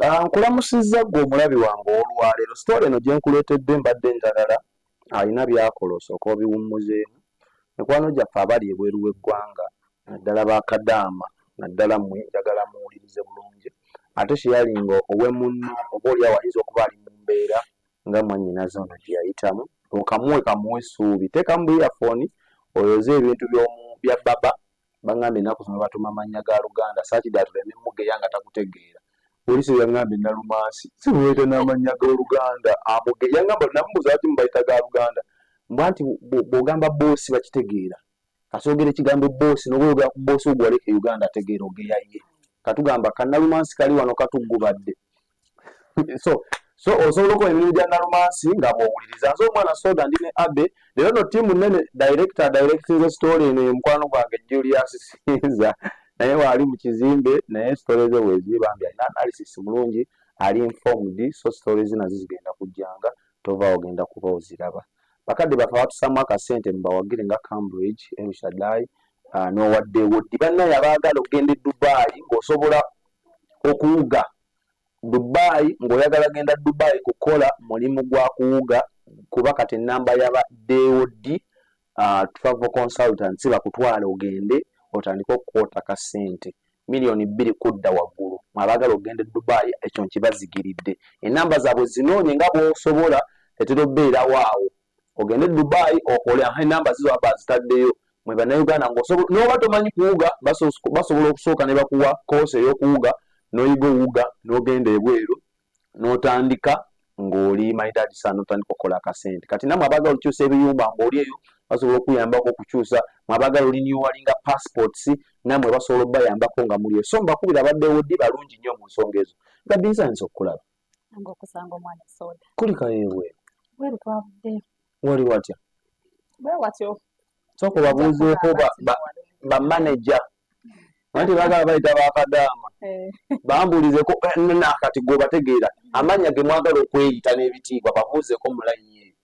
Ah, nkulamusizza ggwe omulabi wange olwaleero. Sitoola eno gye nkuleetedde mbadde njagala alina by'akola osooke obiwummuzeemu. Mikwano gyaffe abali ebweru w'eggwanga naddala ba kadaama naddala mmwe njagala muwulirize bulungi ate kyeyalinga owe munno oba oli awo ayinza okuba ali mu mbeera nga mwannyinaze ono gye yayitamu okamuwe kamuwe essuubi. Teekamu bu earphone oyoze ebintu by'omu bya baba. Bangambye ennaku zino batuma mannya ga Luganda saakidde atuleme mugeya nga takutegeera. Poliisi yangambye Nalumansi si bwebayita n'amannya g'Oluganda amuge yangamba namubuuza lwaki mubayita ga Luganda mbwa nti bw'ogamba bboosi bakitegeera kasita oyogera ekigambo bboosi n'oba oyogera ku bboosi wo gwewaleka e Uganda ategeera ogeya ye katugamba ka Nalumansi kali wano katuggubadde so so osobola okukola emirimu gya nalumansi nga bwowuliriza. Nze omwana soda ndi ne Abe leero no tiimu nene director directinze story eno ye mukwano gwange Julius Sinza naye waali mu kizimbe naye story ze weziri bambi alina analysis mulungi ali informed so story ze nazo zigenda kujjanga tova ogenda kuba oziraba. Bakadde baffe abatusamu akasente mubawagire nga Cambridge, El Shaddai uh, n'owadde woddi bannaye abaagala okugenda e Dubai ng'osobola okuwuga Dubai ng'oyagala genda Dubai kukola mulimu gwa kuwuga kuba kati ennamba yaba DOD uh, travel consultants bakutwala ogende otandike okukwota ka ssente 2 million kudda waggulu. Abaagala okugenda e Dubai ekyo nkibazigiridde, ennamba zaabwe zinoonye nga bw'osobola, tetera obeerawo awo ogende Dubai okole. Enamba zizo aba zitaddeyo mwe Bannayuganda ng'osobola n'oba tomanyi kuwuga, basobola okusooka ne bakuwa course ey'okuwuga n'oyiga owuga n'ogenda ebweru n'otandika ng'oli maidadi sana n'otandika okukola akasente. Kati nammwe abaagala okukyusa ebiyumba ng'oli eyo basobola okuyambako okukyusa, mwe abaagala orenewinga passports nammwe basobola okubayambako nga muli eyo. So mbakubira abaddewo ddi balungi nnyo mu nsonga ezo. Nga binsanyusa okukulaba. Nga okusanga omwana soda. Kulikayo ebweru. Bweru twavuddeyo. Wali watya? Bwe watyo. Sooka obabuuzeeko bamaneja anti baagala bayita bakadaama. Bambuulizeko eh, nakati gwe obategeera amannya ge mwagala okweyita n'ebitiibwa, babuuzeeko mu layini eyo.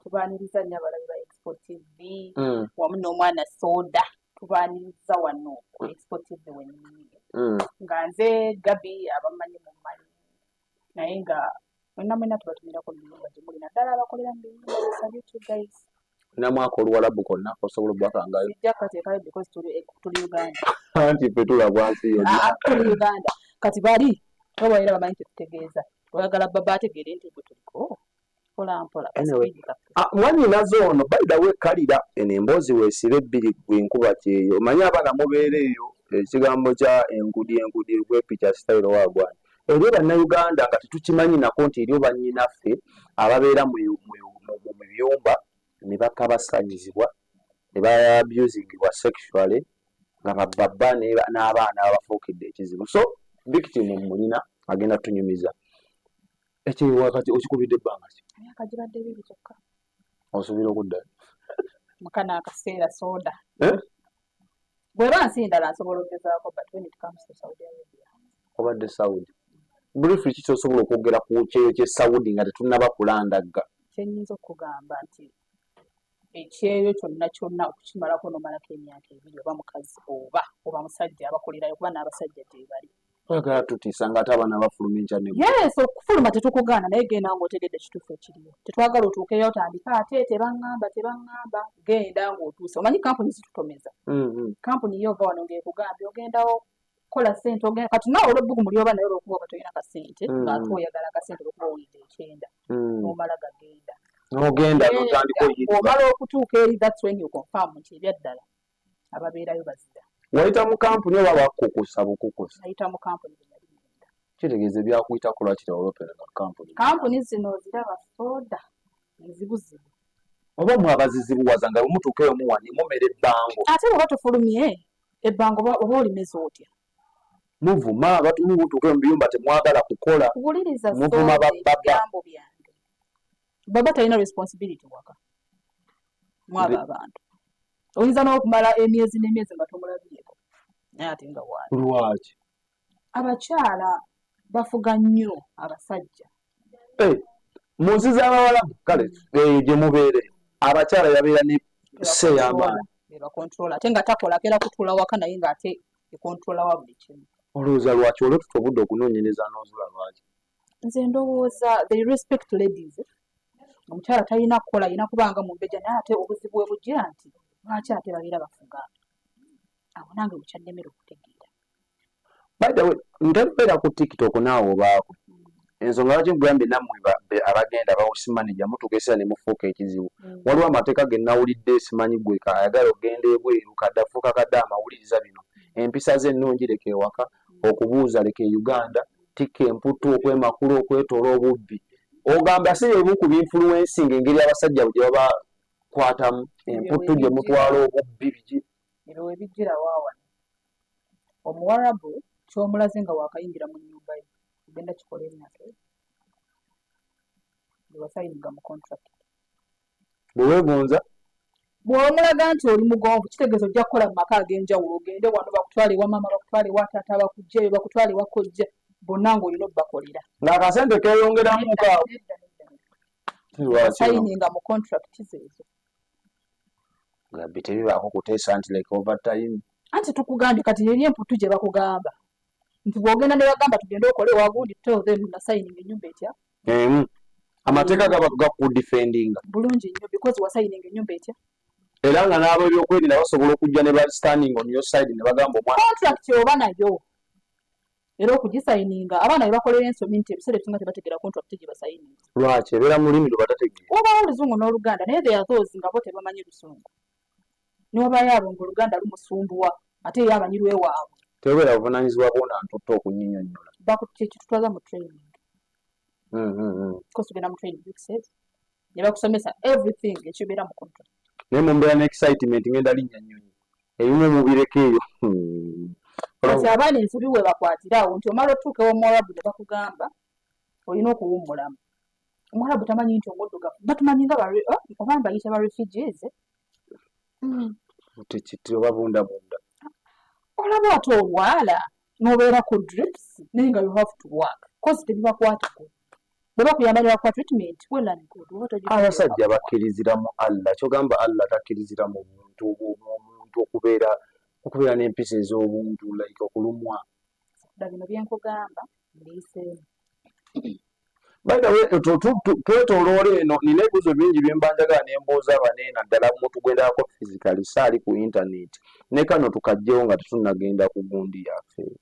Tubaaniriza nnyo abalabi ba Expo TV wamu n'omwana soda. Tubaaniriza wano ku Expo TV wennyini. Nga nze Gabi, abamanyi mumanyi, naye nga mwenna mwenna tubatumirako mu biyumba gye muli, naddala abakolera mu biyumba. We salute you guys. Namwaka oluwalabu konna osobola obbakangayo? Sijja kukateekayo because tuli Uganda. Anti ffe tulabwa nsi yonna. Ah, ah, tuli Uganda. Kati bali oba era bamanyi kyetutegeeza. Oyagala baba ategeere nti gwe tuliko mpola mpola. Anyway. Ka speed kaffe. Ah, mwannyinaze ono, by the way, kalira eno emboozi weesibe bbiri gwe enkuba kyeyo. Omanyi abaana mubeera eyo ekigambo kya enkudi enkudi egwepicha sitayiro wagwani eriyo Bannayuganda nga tetukimanyi nako nti eriyo bannyinaffe ababeera mu biyumba ne bakabasanyizibwa ne baabusingibwa sexually nga bababa n'abaana babafuukidde ekizibu. So victim mulina agenda tunyumiza ekyo. Wakati okikubidde ebbanga ki? Emyaka gibadde 2 kyokka. Osuubira okuddayo? Mukana akaseera soda. Eh? Bweba nsi ndala nsobola okugezaako, but when it comes to Saudi Arabia. Obadde Saudi. Briefly, ki kyosobola okwogera ku kyeyo kye Saudi nga tetunnaba kulandagga? Kyenyinza okugamba nti ekyeyo kyonna kyonna okukimalako nomalako emyaka 2, oba mukazi oba musajja abakolerayo, kuba n'abasajja gye bali. Oyagala tutiisa nga ate abaana bafuluma enkya ne Yes, okufuluma tetukugaana, naye genda ng'otegedde kituufu ekiriyo. Tetwagala otuukeyo otandike ate tebaŋŋamba, tebaŋŋamba. Genda ng'otuuse omanyi kampuni zitutomeza. Kampuni yo ova wano ng'ekugambye ogendawo kola ssente, ogenda kati naawe olw'ebbugumu lyoba naye olwokuba oba tolina kasente ng'ate oyagala akasente olwokuba owulidde ekyenda, n'omala gagenda. N'ogenda n'otandika oyiriba. Omala okutuuka eri, that's when you confirm nti ebyaddala ababeerayo bazira. Wayita mu kampuni oba bakukusa bukukusa? Nayita mu kampuni bwe nali ngenda. Kitegeeza ebyakuyitako lwaki tewalopera nga kampuni? Kampuni zino oziraba soda nzibuzibu. Oba mwe abazizibuwaza nga bwemutuuka eyo muwani mumera ebbango. Ate bw'oba tofulumye ebbango oba olimeza otya? Muvuma mutuuka eyo mu biyumba temwagala kukola. Wuliriza. Muvuma soda. Bababa. Ebigambo byange, baba talina responsibility waka mwabo abantu. Oyinza n'okumala emyezi n'emyezi nga tomulabyeko, naye ate nga waali. Lwaki? Abakyala bafuga nnyo abasajja. Eh, mu nsi z'abawalabu kale eyo gye mubeere abakyala yabeera ne se y'amaanyi. Bebakontrola, ate nga takola, akeera kutuula waka, naye ng'ate ekontrola wa buli kimu. Olowooza lwaki? Olwotuta obudde okunoonyereza n'ozula lwaki? Nze ndowooza they respect ladies. Omukyala talina kukola, alina kubanga mumbejja, naye ate obuzibu bwe bujjira nti lwaki ate babeera bafuga? Awo nange bukyannemera okutegeera. By the way, ntabeera ku TikTok naawe obaako. Ensonga lwaki nkugambye nammwe abagenda ba house manager mutuuka ekiseera ne mufuuka ekizibu. Waliwo amateeka ge nawulidde, simanyi gwe ayagala okugenda ebweru kaddafuuka kadde amawuliriza bino. Empisa ze ennungi leka ewaka, okubuuza leka e Uganda, tikka emputtu, okwemakula, okwetoola, obubbi. Ogamba si bye bimu ku binfluencing engeri abasajja gye babakwatamu, emputtu gye mutwala, obubbi, biki? Ebyo we bijjira waawano. Omuwarabu ky'omulaze nga waakayingira mu nnyumba ye, ogenda kikola emyaka ebiri. Bye wasayininga mu contract. Bwe weegonza? Bw'omulaga nti oli mugonvu, kitegeeza ojja kukola mu maka ag'enjawulo, ogende wano bakutwale ewa maama, bakutwale ewa taata, bakuggyeyo, bakutwale ewa kojja, bonna ng'olina obbakolera. Ng'akasente keeyongeramu kaawo. Nedda, nedda, nedda. Wasayininga mu contract zeezo. Gabbi tebibaako kuteesa nti like overtime. Anti tukugambye kati eri emputtu gye bakugamba nti bw'ogenda ne bagamba tugende okole ewa gundi, tell them nasayininga ennyumba etya? Emu. Amateeka gaba gakudefendinga. Bulungi nnyo, because wasayininga ennyumba etya? Era nga n'ab'ebyokwerinda basobola okujja ne ba standing on your side ne bagamba omwana. Contract oba nayo era okugisayininga, abaana be bakolera ensobi nti ebiseera ebisinga tebategeera contract gye basayininga. Lwaki? Ebeera mu lulimi lwe batategeera. Wabaawo Oluzungu n'Oluganda, naye there are those nga bo tebamanyi Luzungu. Ne wabaayo abo ng'Oluganda lumusumbuwa ate ye amanyi lwewaabwe. Tebubeera buvunaanyizibwa bwona ntutta okunyinyonnyola. Kyekitutwaza mu training. Of course tugenda mu training weeks ezo ne bakusomesa everything ekibeera mu contract. Naye mumbeera ne excitement, ngenda linnya nnyonyi, ebimu mubireka eyo. Kati abaana ensobi we bakwatira awo nti omala otuuka ew'Omuwarabu ne bakugamba olina okuwummulamu. Omuwarabu tamanyi nti omuddugavu, batumanyi nga oba mbayita ba refugees. Tekiti oba bundabunda. Olaba ate olwala n'obeera ku drips naye nga you have to work, 'cause tebibakwatako. Bwe bakuyamba ne bakuwa treatment, well and good. Oba togifunye, Abasajja bakkirizira mu Allah, kyogamba Allah takkirizira mu buntu omuntu okubeera n'empisa ez'obuntu, like okulumwa? Dda bino bye nkugamba mbiyiseemu. By the way, twetooloola eno, nina ebibuuzo bingi bye mba njagala ne mbuuza abanene, naddala omuntu gwe ndabako physically, saali ku internet. Ne kano tukajjewo nga tetunnagenda ku gundi yaffe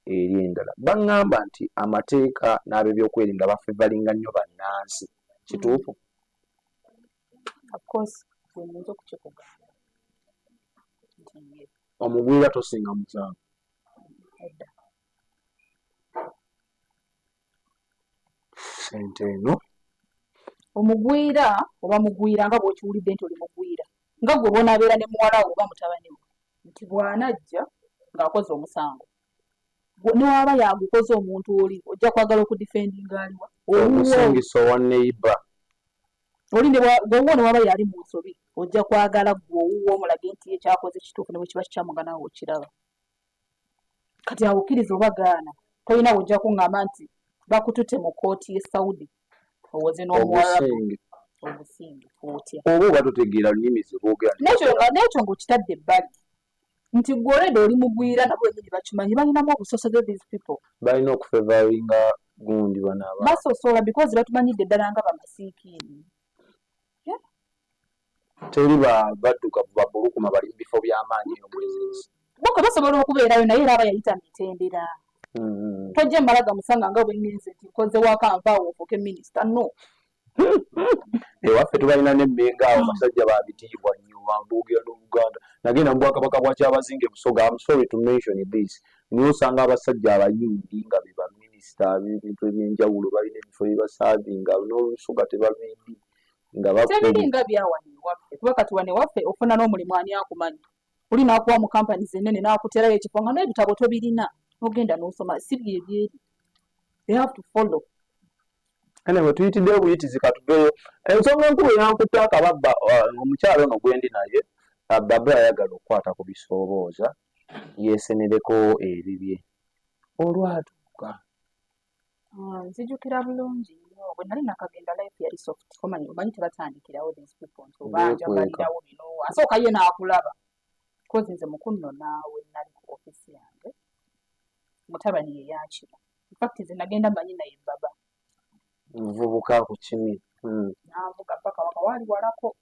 eri endala. Baŋŋamba nti amateeka n'ab'ebyokwerinda bafevalinga nnyo bannansi. Kituufu? Of course, gwe nnyinza okukikugamba nti ye. Omugwira tosinga musango? Edda. Sente eno. Omugwira oba mugwira, nga bw'okiwulidde nti oli mugwira, nga gwe bw'onaabeera ne muwala wo oba mutabani wo, nti bw'anajja ng'akoze omusango, ne waba yagukoze omuntu oli, ojja kwagala okudefendinga aliwa? Owuwo. Okusingisa owa neighbor. Oli ne gw'owuwo ne waba yali mu nsobi, ojja kwagala gwe owuwo omulage nti ye kyakoze kituufu, ne bwe kiba kikyamu nga naawe okiraba. Kati awo okkiriza oba gaana, tolina w'ojja kuŋŋamba nti bakutute mu kkooti y'e Saudi owoze n'Omuwarabu. Ogusinge. Ogusinge otya? Oba totegeera lulimi ze boogera. N'ekyo ng'okitadde ebbali nti gwe olwedda oli mugwira, nabo bennyini bakimanyi, balinamu obusosoze, these people. Balina okufevaringa gundi bano aba. Basosola because batumanyidde ddala nga bamasiikiini. Teri baddugavu babulukuma bali mu bifo by'amaanyi eyo mwezi? Boka basobola okubeerayo, naye era aba yayita mitendera. Tojja mmala gamusanga nga bwe ŋŋenze nti nkoze waka, nvaawo ofuuke minisita, no. Ewaffe tubalina n'emmenga awo, basajja ba bitiibwa nnyo, bamboogera n'Oluganda. Nagenda mu bwakabaka bwa Kyabazinga e Busoga, I'm sorry to mention this, naye osanga abasajja Abayindi nga be baminisita ab'ebintu ebyenjawulo, balina ebifo bye basaavinga, n'Olusoga tebalwindi nga Tebiringa byawano ewaffe, kuba kati wano ewaffe ofuna n'omulimu ani akumanyi, oli n'akuwa mu kampani zenene n'akuterayo ekifo nga n'ebitabo tobirina, n'ogenda n'osoma, si byebyeri. They have to follow. Anyway, tuyitiddeyo buyitizi, katuveeyo. Ensonga enkulu eyankutta akababba, omukyalo ono gwendi naye, baba ayagala okukwata ku bisoobooza yeesenereko ebibye olwatuuka. Ah, nzijukira bulungi nnyo bwe nali nakagenda, life yali soft. Omanyi tebatandikirawo these people nti oba Beekweka. Njagalirawo bino, asooka ye n'akulaba, 'cause nze mukunnona we nali ku office yange. Mutabani ye yakima. In fact nze nagenda manyi naye baba. Muvubuka ku kimi. Nanvuga paka waka, waali walako,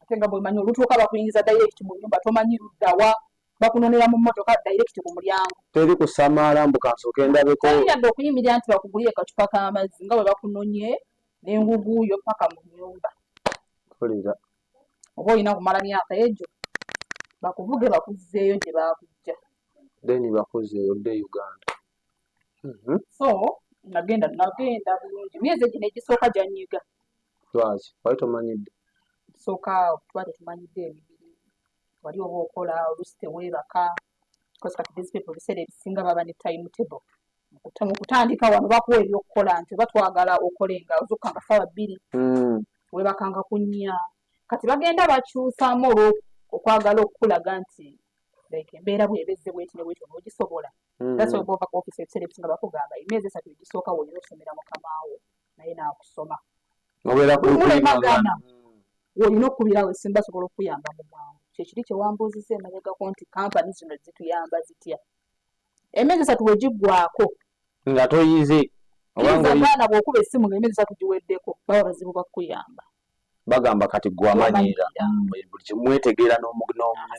ate nga bwemanyi olutuuka bakuyingiza direct mu nyumba, tomanyi luddawa, bakunonera mu mmotoka direct ku mulyango. Teri kusamaala mbu kansooke ndabeko. Teri yadde okuyimirira nti bakugulire kacupa k'amazzi, nga bwe bakunonye n'enguguuyo paka mu nyumba. Mpulira. Oba olina kumala myaka egyo bakuvuge bakuzzeeyo gye bakujja. Then bakuzeeyo odde e Uganda. So nagenda bulungi, emyezi egyo negisooka gyanyiga. Lwaki? Wali tomanyidde? Sooka tuba tetumanyidde emibiri, wali oba okola oluusi teweebaka, because kati these people ebiseera ebisinga baba ne time table. Mu kutandika wano bakuwa ebyokukola nti oba twagala okole nga ozukka nga ssaawa 2, weebakanga ku 4. Kati bagenda bakyusaamu olw'okwagala okukulaga nti like embeera bw'ebezze bweti ne bweti onoogisobola. That's why bw'ova ku office ebiseera ebisinga bakugamba emyezi 3 egisooka w'olina okusomera mukamaawo, naye n'akusoma. Obeera ku Mulemagana. Olina okukubirawo essimu, basobola okukuyamba mu bwangu. Kyekiri kye wambuuzizza emabegako nti kampani zino zituyamba zitya. Emyezi 3 bwe giggwako nga toyize oba kkiriza ng'oyi- gaana, bw'okuba essimu ng'emyezi 3 giweddeko, baba bazibu bakuyamba. Bagamba kati gwe amanyiira. Buli kimu mwetegeera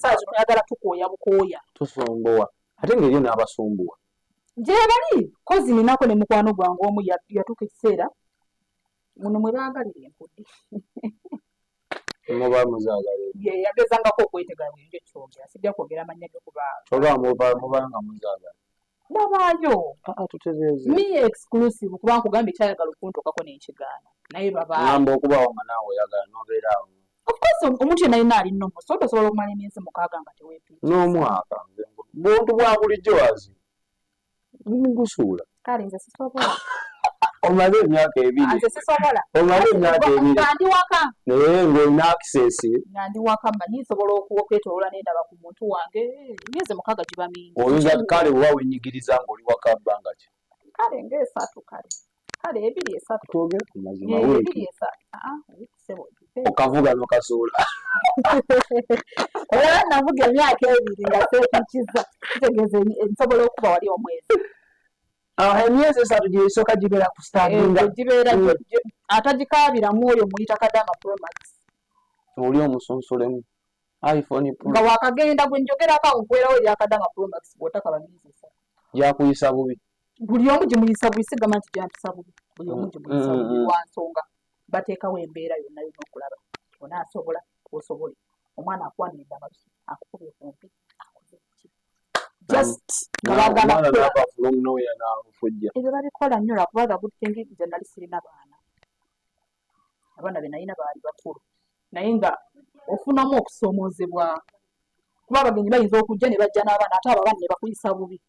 Saa zino oyagala tukooya bukooya. Tusumbuwa, ate ng'eriyo n'abasumbuwa. Gye bali, 'cause ninako ne mukwano gwange omu yatuuka ekiseera muno mwe baagalira empudi. Muba muzaagala. Ye yagezangako okwetega bwenjo kyogera, sijja kwogera amannya ge kuba Oba muba nga muzaagala. Babaayo. Aa, tutereeze. Me exclusive, kuba nkugambye kyayagala okuntuukako n'ekigaana, naye babaayo. Ŋŋamba okubaawo nga naawe oyagala n'obeera awo. Of course omuntu yenna yenna ali normal, so tosobola okumala emyezi 6 nga teweepiika. N'omwaka nze buntu bwa bulijjo wazi ngusuula. Kale nze sisobola. Omaze emyaka 2. Nze sisobola. Omaze emyaka 2. Nga ndi waka. Naye ng'olina access. Nga ndi waka, mmanyi nsobola okwetoloola nendaba ku muntu wange, emyezi 6 giba mingi. Oyinza kale oba wenyigiriza ng'oli waka bbanga ki? Kale ng'esatu, kale 2, 3. Twogere ku mazima. Eh, wiiki. 2, 3. Ah, wiiki sebo. Okavuga n'okasuula. Olaba navuga emyaka 2 nga seekikiza, kitegeeza nsobola okuba wali omwezi. Ah, emyezi 3 gyesooka gibeera ku standinga. Eh, gibeera atagikaabiramu oyo muyita kadama Pro Max. Oli omusunsulemu iPhone Pro. Nga wakagenda gwe njogerako awo, nkuweerawo erya kadama Pro Max bw'otakaba myezi 3. Gyakuyisa bubi. Buli omu gimuyisa bubi, sigamba nti gyampisa bubi, buli omu gimuyisa bubi. Lwa nsonga bateekawo embeera yonna yonna okulaba onaasobola osobole. Omwana akwanidde amalusu, akukubye ku mpi, akoze ki, just nga baagala Omwana kukola. n'ava from nowhere n'amufujja. Ebyo babikola nnyo lwakuba the good thing nze nali sirina baana, abaana be nalina baali bakulu, naye nga ofunamu okusoomoozebwa kuba abagenyi bayinza okujja ne bajja n'abaana, ate abo abaana ne bakuyisa bubi.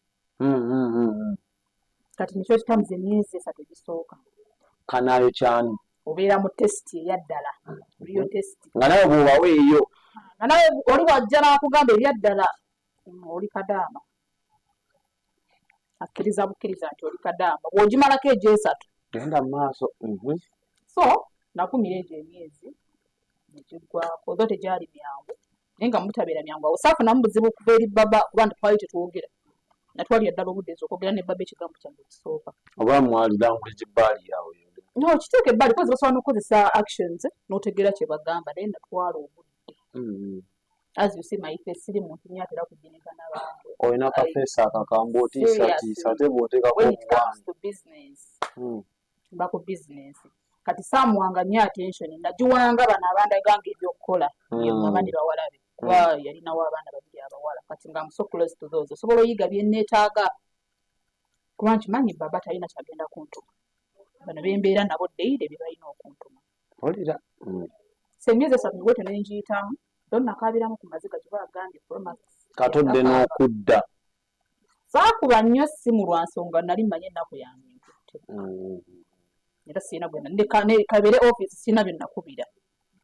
Kati nikyo kitamuza emyezi 3 egisooka. Kanaayo kyani. Obeera mu test eyaddala, real test. Nga nawe bw'obawo eyo. Nga nawe oli wajja n'akugamba ebyaddala, oli kadaama, akkiriza bukkiriza nti oli kadaama bw'ogimalako egyo 3. Genda mu maaso. So nakumira egyo emyezi negiggwako, tho tegyali myangu, naye nga mutabeera myangu awo saafunamu buzibu kuva eri baba, kuba nti twali tetwogera. Natwalira ddala obudde nze okwogera ne baba ekigambo kyange ekisooka. Oba mwali language barrier awo? No, kiteeka ebbali, 'cause basobola n'okukozesa actions n'otegeera kye bagamba, naye natwala obudde. As you see my face, siri muntu nnyo atera kujinika n'abantu. Olina kafeesi akakambwe, otiisatiisa, ate bw'oteekako When it comes to business, mba ku business. Kati saamuwanga nnyo attention, nagiwanga bano abandaganga ebyokukola, ye mama ne bawala be, kuba yalinawo abaana babiri abawala. Kati nga I'm so close to those, osobola oyiga bye neetaaga, kuba nkimanyi baba talina kyagenda kuntuma, bano bembeera nabo daily bye balina okuntuma. Mpulira. So emyezi 3 bwetyo nengiyitamu, tho nakaabiramu ku maziga gye bagambye Pro Max. Katodde n'okudda. Saakuba nnyo ssimu lwa nsonga nali mmanyi ennaku yange ntutte. Era sirina gwe kabeere office, sirina bye nakubira,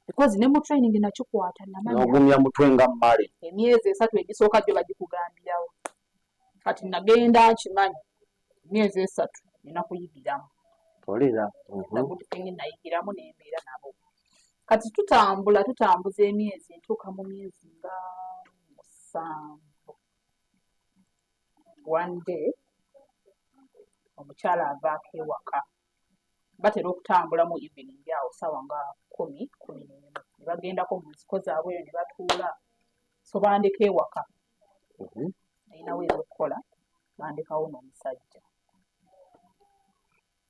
because ne mu training nakikwata, namanya. N'ogumya mutwe nga mmale. Emyezi 3 egisooka gyo bagikugambirawo. Kati nagenda nkimanyi emyezi 3 nina kuyigiramu. Mpulira. The good thing nayigiramu nembeera nabo. Kati tutambula tutambuza emyezi, ntuuka mu myezi nga 7. One day omukyala avaako ewaka, batera okutambulamu evening awo sawa nga 10, 11, ne bagendako mu nsiko zaabwe eyo ne batuula. So bandeka ewaka, alinawo ebyokukola, bandekawo n'omusajja.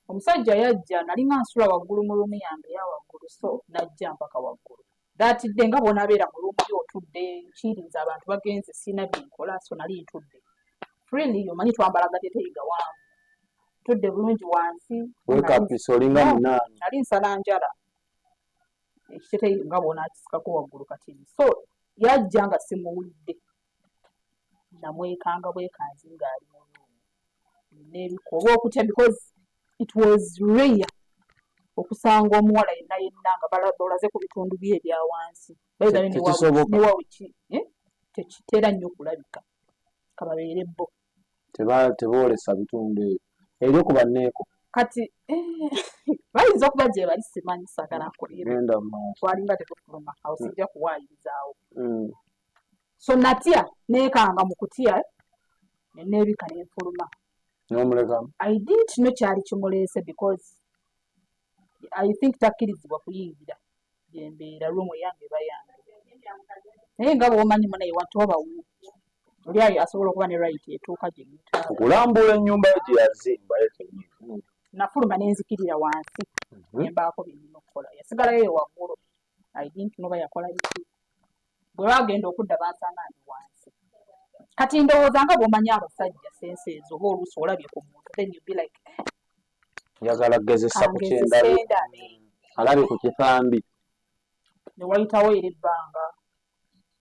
Omusajja yajja, nali nga nsula waggulu mu room yange eya waggulu, so najja mpaka waggulu. Datidde nga bw'onaabeera mu room yo otudde kirinza abantu bagenze, sirina byenkola, so nali ntudde freely. Omanyi twambala gateteyi gawanvu, ntudde bulungi wansi. Wekapisa olinga munaani. Nali nsala njala, ekiteteyi nga bw'onaakisikako waggulu katini. So yajja nga simuwulidde, namwekanga bwekanzi ng'ali mu room n'ebika oba okutya, because it was rare okusanga omuwala yenna yenna nga balaze ku bitundu bye ebya wansi. Tekisoboka. Newaweki tekitera nnyo okulabika kababeere bo. Teboolesa bitundu ebyo eri ku banneeko. Kati bayinza okuba gye bali, simanyi, saagala nkulimba. Genda mu maaso. Twalinga tetufuluma awo, sijja kuwaayirizaawo. So natya, neekanga mu kutya neneebika nenfuluma. N'omulekamu? I didn't know kyali kimuleese, because I think takkirizibwa kuyingira gyembeera, room eyange eba yange. Naye nga bw'omanyi munaye wantu wabawo oli ayo asobola okuba ne right etuuka gye yeetaaga. Okulambula ennyumba ye gye yazimba ye kennyini. Nafuluma nenzikirira wansi, nembaako bye nnina okukola, yasigalayo eyo waggulu. I didn't know yakola biki. Bwe bagenda okudda bansanga ndi wansi. Kati ndowooza nga bw'omanyi abasajja sense ezo, oba oluusi olabye ku muntu, then you be like, eh, Njagala kugezesa ku kangezese kyendabye. Ndabe. Alabye ku kisambi. Ne wayitawo era ebbanga.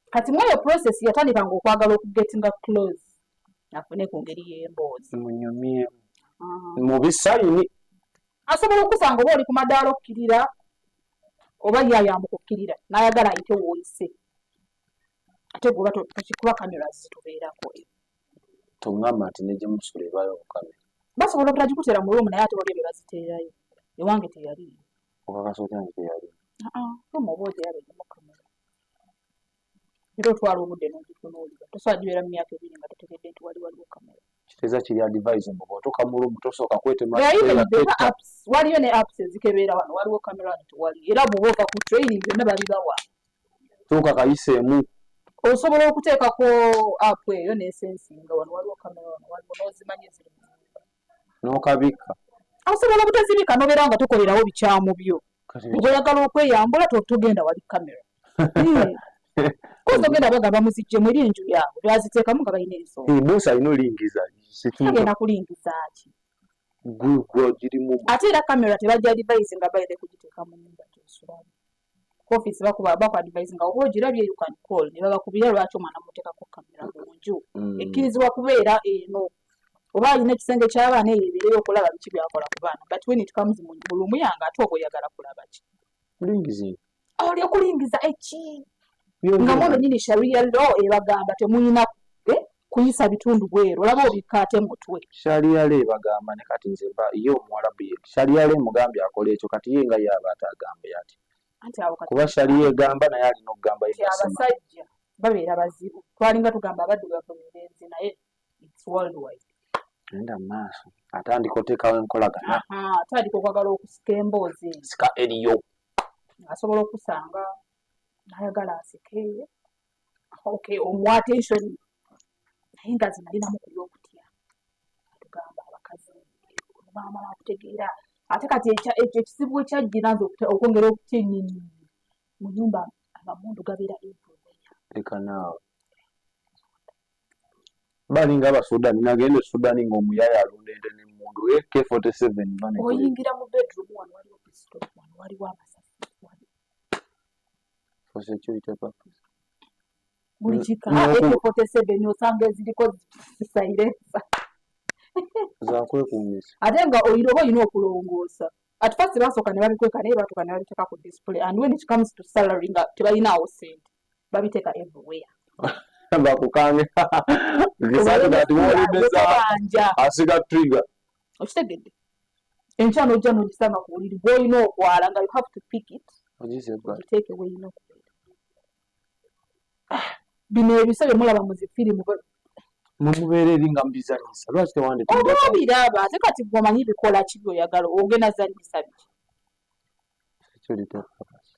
Kati mu eyo process yatandikanga okwagala okugetinga close, afune ku ngeri y'emboozi. Munyumyemu mu bisayini. Asobola okusanga oba oli ku madaala okkirira, oba ye ayambuka okkirira n'ayagala ayite w'oyise, ate gwe oba tokikuba, kamera zitubeerako. Toŋŋamba nti ne gye musula ebayo obukamera? Basobola obutagikutera mu room, naye ate waliyo bye baziteerayo. Ewange teyaliyo. Okakasa otya nti teyali? Room oba ogiraba erimu kamera, era otwala obudde n'ogitunuulira. Tosobola gibeera mu myaka 2 nga totegedde nti wali waliwo kamera. Kitegeeza kiri advisable bw'otuuka mu room tosooka kwetema. There are even kiteera better ketta. apps. Waliyo ne apps ezikebeera wano waliwo kamera, wano tewali. Era bw'oba ova ku training byonna babibawa. Tuuka kayiseemu. Osobola okuteekako app eyo nesensinga wano waliwo kamera, wano waliwo, n'ozimanya eziri mu nyumba. N'okabikka. Osobola obutazibika nobeera nga tokolerawo bikyamu byo. Kati oba oyagala okweyambula, togenda wali kamera. Koza ogenda bagamba muziggyemu, eri enju yaabwe baziteekamu nga balina ensonga. Boss alina olingiza. Tagenda kulingiza ki? Gwe girimu. Ate era kamera tebajja advise nga by the kugiteeka mu nyumba gyosulamu. Ku office bakuba baku advise nga oba ogirabye, you can call ne babakubira, lwaki omwana muteekako kamera mu nju? Ekkirizibwa kubeera eno oba alina ekisenge ky'abaana, eyo ebeereyo okulaba biki byakola ku baana. But when it comes mu room yange, ate oba oyagala kulaba ki? Mulingizi. Oli okulingiza eki nga mwono nyini? Sharia law ebagamba temuyina kuyisa bitundu bweru, olaba obikka ate mutwe. Sharia law ebagamba ne kati nze mba ye omuwalabu ye sharia law emugambye akola ekyo, kati ye nga ye aba atagambe ati Anti awo kati kuba sharia egamba naye alina okugamba ye nti abasajja babeera bazibu. Twalinga tugamba abaddugavu bebenzi, naye it's worldwide. Genda mu maaso, atandika oteekawo enkolagana. Aha, atandika okwagala okusika emboozi eyo. Sika eriyo. Asobola okusanga nayagala asike, okay, omuwa attention, naye nga ze nalinamu kuli okutya. Atugamba abakazi bamala kutegeera. Ate kati ekyo ekizibu ekyajjira nze okwongera okutya ennyinyi, mu nyumba amamundu gabeera everywhere. Leka naawe, balinga Abasudani. Nagenda e Sudani ng'omuyaya alunda ente n'emmundu AK47. Oyingira mu bedroom, wano waliwo pistol, wano waliwo amasasi. For security purpose. Buli kika. AK47 osanga eziriko silencer. Zakwekuumisa. Ate nga oyina oba olina okulongoosa. At first basooka ne babikweka, naye batuuka ne babiteeka ku display. And when it comes to salary, nga tebalinaawo sente, babiteeka everywhere. Bakukange kati wolimeza. Banja. Asiga trigger. Okitegedde, enkya n'ojja n'ogisanga ku buliri bw'olina okwala, nga you have to pick it. Ogize ebbali. Ogiteeke weerina okubeera. Bino ebisa bye mulaba mu zifirimu. Mwemubeera eri nga mubizanyisa, lwaki tewanditudde? Oba obiraba, ate kati gwe omanyi bikola ki byoyagala, ogenda zanyisa biki? Security purpose.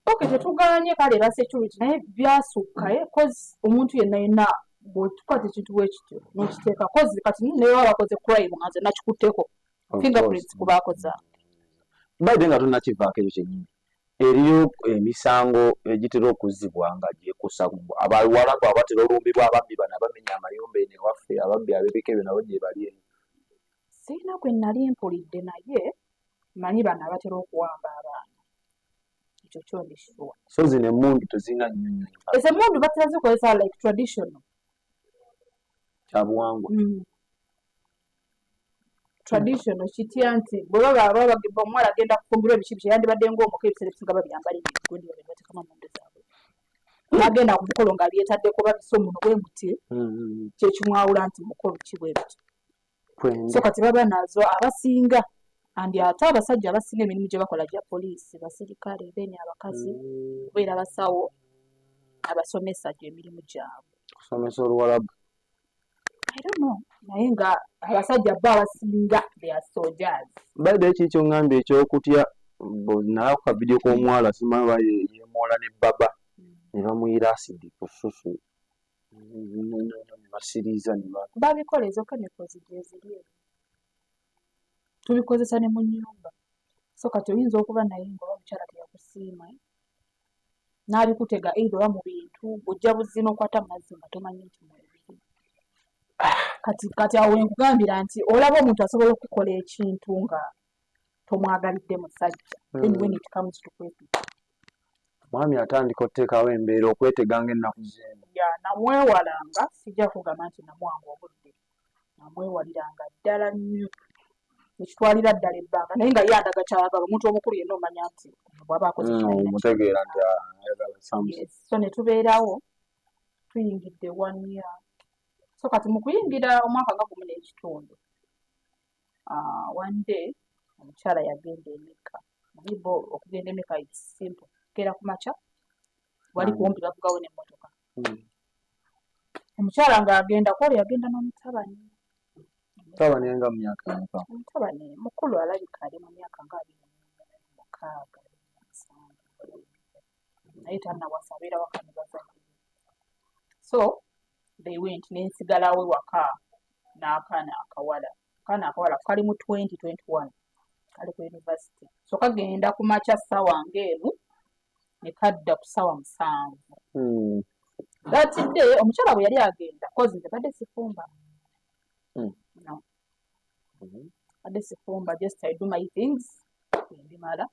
Okay, tetuganye, kale ba security, naye byasukka, eh, 'cause omuntu yenna yenna bw'otukwata ekintu bwekityo n'okiteeka, 'cause kati naye baba bakoze crime nga nze nakikutteko fingerprints kubaako zange. By the, nga tonnakivaako ekyo kyennyini, eriyo emisango egitera okuzzibwa nga gyekusa abawalabu abatera olumbibwa ababbi bano abamenya amayumba eno ewaffe, ababbi ab'ebika ebyo nabo gye bali eno? Sirina gwe nali mpulidde, naye manyi bano abatera okuwamba abaana, ekyo kyo ndi sure. So zino emmundu tezirina nnyo nnyo? Ezo emmundu batera zikozesa like traditional. Kyabuwangwa. Traditional kitya nti bwe baba omuwala agenda kufumbirwa ebiki biki, yandibadde ng'omuka, ebiseera ebisinga babyambala ebigundi babyo bateekamu emmundu zaabwe, n'agenda ku mukolo nga byetaddeko, babisa omuno bwe muti, kyekimwawula nti mukolo ki bwe bityo. Kwende. So kati baba nazo abasinga, and ate abasajja abasinga emirimu gye bakola gya poliisi, basirikale, then abakazi kubeera basawo, abasomesa, gyemirimu gyabwe. Kusomesa oluwalabu? I don't know, naye nga abasajja bo abasinga they are soldiers. By the way, kiki kyoŋŋambye ekyokutya nalako ka video k'omuwala, simanyi oba yeemoola ne baba ne bamuyira asidi ku ssusu ne basiriiza ne ba Babikola, ezo chemicals gyeziri eyo, tubikozesa ne mu nnyumba. So kati oyinza okuba naye nga oba omukyala teyakusiima, eh? N'abikutega either oba mu bintu bw'ojja buzzi n'okwata mu mazzi nga tomanyi nti mwebiri. Kati awo wenkugambira nti olaba omuntu asobola okukola ekintu nga tomwagalidde musajja, then when it comes to kwepika. Mwami atandika otuteekawo embeera okweteganga ennaku zeeno. Ya, namwewalanga, sijja kugamba nti namuwanga obudde, namwewaliranga ddala nnyo, nekitwalira ddala ebbanga, naye nga ye andaga kyayagala. Omuntu omukulu yenna omanya nti bw'aba akoze ky'alina. Omutegeera nti ayagala something. Yes. So ne tubeerawo tuyingidde one year. So kati mu kuyingira omwaka nga gumu n'ekitundu, one day omukyala yagenda emeka. Manyi bo okugenda emeka, it's simple, keera ku makya, wali kumpi, bavugawo n'emmotoka. Omukyala ng'agenda kwolwo yagenda n'omutabani. Mutabani nga mu myaka emeka? Omutabani mukulu, alabika ali mu myaka nga 26, 27, naye tannawasa, abeera waka ne bazadde be. So they went, nensigalawo waka n'akaana akawala. Akaana akawala kali mu 2021, kali ku university. So kagenda ku makya ssaawa ng'emu ne kadda ku ssaawa 7. That day omukyala bwe yali agenda, 'cause nze badde sifumba. No. Badde sifumba, just I do my things mbimala.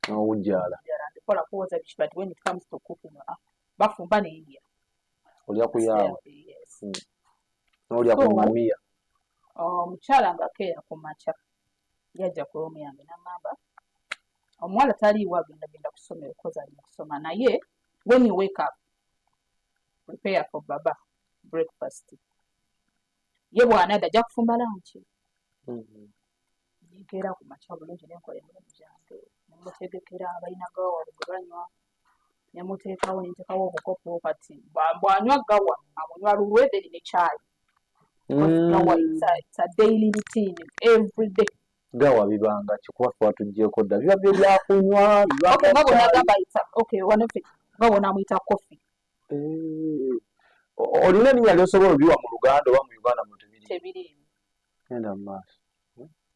N'owujjaala. Ddala ndikola kwoza biki, but when it comes to cooking, bafumba nendya. Olya kuyaawa? Yes. N'olya ku ŋŋamiya? Omukyala ng'akeera ku makya yajja ku room yange n'aŋŋamba omuwala taliiwo, agenda genda ku ssomero 'cause ali mu kusoma, naye when you wake up, prepare for baba breakfast, ye bw'anadda ajja kufumba lunch. Nenkeera ku makya bulungi, nenkola emirimu gyange, nemutegekera, balina gawa gwe banywa, nemuteekawo, nenteekawo obukopo. Kati bw'anywa gawa amunywa lulwe, then ne kyayi. Gawa it's a daily routine, every day. Gawa bibanga kikuba ffe watuggyeko dda, biba byo byakunywa bibanga? Okay, nga bw'onagamba okay, wano ffe nga bw'onaamuyita coffee. Eh, olina erinnya lyosobola obiwa mu Luganda oba mu Uganda muno tebiri? Tebiriimu. Genda mu maaso.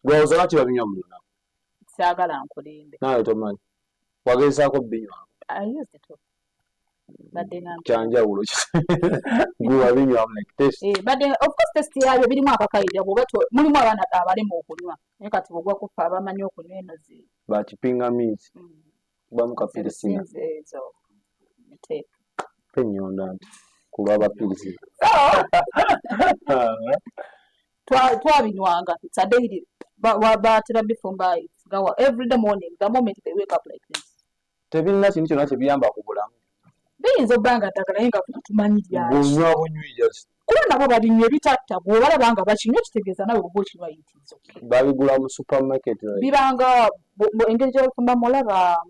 Lowooza lwaki babinywa mu lunaku? Saagala nkulimbe. Naawe tomanyi, wagezaako binywa? I used to, badde nga Kyanjawulo, gwe wabinywamu like taste? Eh, badde, of course taste yaabyo birimu akakayirira, bw'oba mulimu abaana abalema okunywa, naye kati bw'ogwa kufa abamanyi okunywa eno zi Bakipingamizi bamu kapirisina. Sinze ezo miteeko. Ennyonda nti ku lw'abapirisina. Twabinywanga, it's a daily, batera bifumba, it's gawa every day morning, the moment they wake up like this. Tebirina kintu kyonna kyebiyamba ku bulamu? Biyinza obba nga ddagala, naye nga ffe tetumanyi lyaki. Gunywa bunywi just? Kuba nabo babinywa ebitatta, bw'obalaba nga bakinywa kitegeeza nawe bw'oba okinywa it is okay. Babigula mu supermarket, right? Bibanga engeri gyebifumbamu, olaba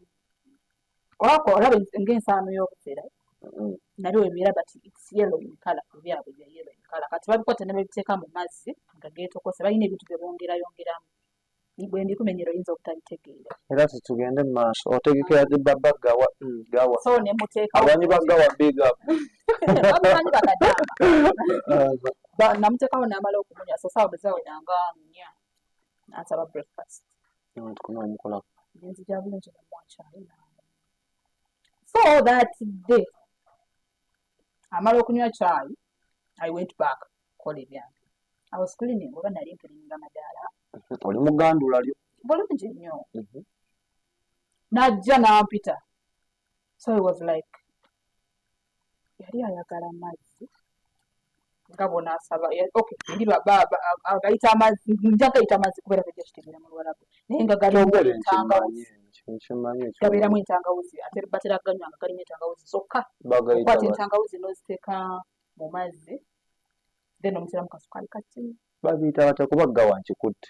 olaba ng'ensaano y'obusera. Nabyo webibeera, but it's yellow in color. Ebyabwe bya yellow in color. Kati babikwata ne babiteeka mu mazzi nga geetokose, balina ebintu bye bongera-yongeramu. Bwe mbikumenyera oyinza obutabitegeera. Era tetugende mu maaso, otegekera baba gawa, gawa. So ne muteekawo. Abanyi ba gawa, big up. Bamumanyi bakadaama. Namuteekawo n'amala okumunywa. So saawa bwe zawera nga 4, n'ansaba breakfast. Omukolako. Nenzija bulungi nemuwa kyayi. So that day amala okunywa kyayi, I went back kukola ebyange. I was cleaning, oba nali ncleaninga madaala. Oli mugandula lyo. Bulungi nnyo. Najja n'ampita. So he was like, yali ayagala mazzi nga bw'onaasaba. Okay, ndi agayita amazzi, nja gayita amazzi kubeera tojja kitegeera mu Luwarabu, naye nga galimu entangawuzi. Gabeeramu entangawuzi, ate batera ganywa nga galimu entangawuzi zokka. Okwata entangawuzi n'oziteeka mu mazzi, then omuteramu kasukaali kati. Babiyita batya? Kuba gawa nkikutte.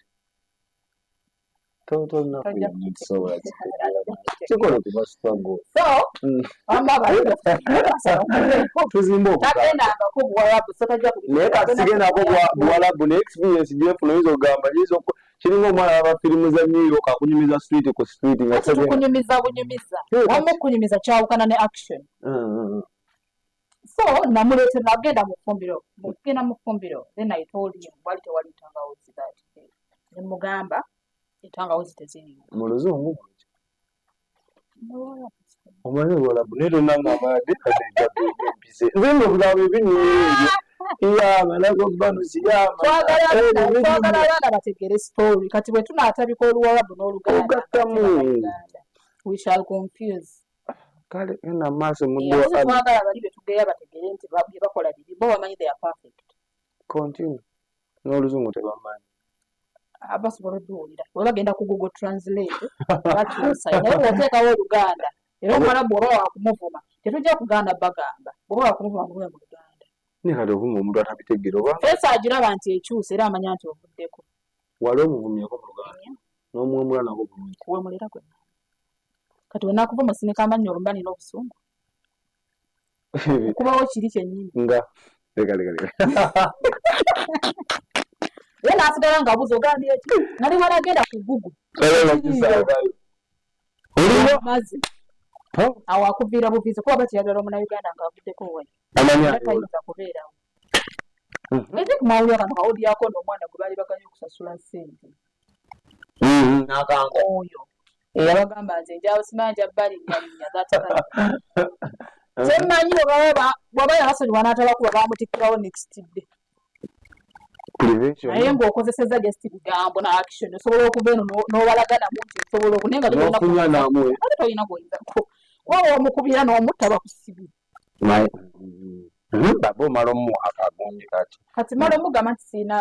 Kikole kuba struggle. So tuzimbe. Tagendangako Buwarabu, so tajja. Naye kati sigendako Buwarabu, ne experience gyefuna oyinza okugamba kiringa omwana aba firimu za New York akunyumiza street ku street. Nga tukunyumiza bunyumiza, wamu okunyumiza kyawukana ne action. So namuleetera, nagenda mu ffumbiro, mugenda mu ffumbiro, then I told him wali tewali ntangawuzi that day. Ne mugamba entangawuzi teziriiwo. Mu Luzungu? Omanyi Oluwalabu, naye tonangamba yadde kadde. Nze nno okugamba ebinyumira ebyo Twagala abaana bategere story. Kati bwe tunaatabika Oluwarabu n'Oluganda Ogattamu. we shall confuse. Kale genda maaso. Twagala bali betugeya bategere nti bye bakola bibi. Bo bamanyi they are perfect. Continue n'Oluzungu, tebamanyi. Basobola odduwulira bwe bagenda ku Google Translate bakyusa, naye bw'oteekawo Oluganda era Omuwarabu oba wakumuvuma, tetujja kugaana bagamba, bw'oba wakumuvuma muvume mu Luganda. Naye kati ovuma omuntu atabitegeera oba? Face agiraba nti ekyusa era amanya nti ovuddeko. Wali omuvumyeko mu Luganda n'omuwemula nako bulungi? Kuwemulira gwe kati wenakuvuma osinika amannyo, olumba nina obusungu okubawo kiri kyennyini. Nga leka, leka, leka. Era n'asigala ng'abuuza, ogambye ki? Nga ne bw'anagenda ku Google. Kisangayo oliwo. Mazzi awo akuviira buviizi kuba batiyagala Omunauganda ng'avuddeko wali. Amanya. Era tayinza kubeerawo. I think mwawulira kano kawulyako n'omwana gwe baali baganye okusasula ssente. Nakanga. Oyo eyabagamba nze nja simanya nja balinnyalinya. Kyemmanyi bwaba yabasonyiwa n'atabakuba, bamutikkirawo next day. Prevention. Naye ng'okozesezza just bigambo na action, osobola okuva eno n'obalaganamu nti osobola oku naye nga tolina. N'okunywa namu. Ate tolina gwoyinza kuba womukubira n'omutta bakusibye. Naye baba omala omuwa akagundi kati. Kati mala omugamba nti siina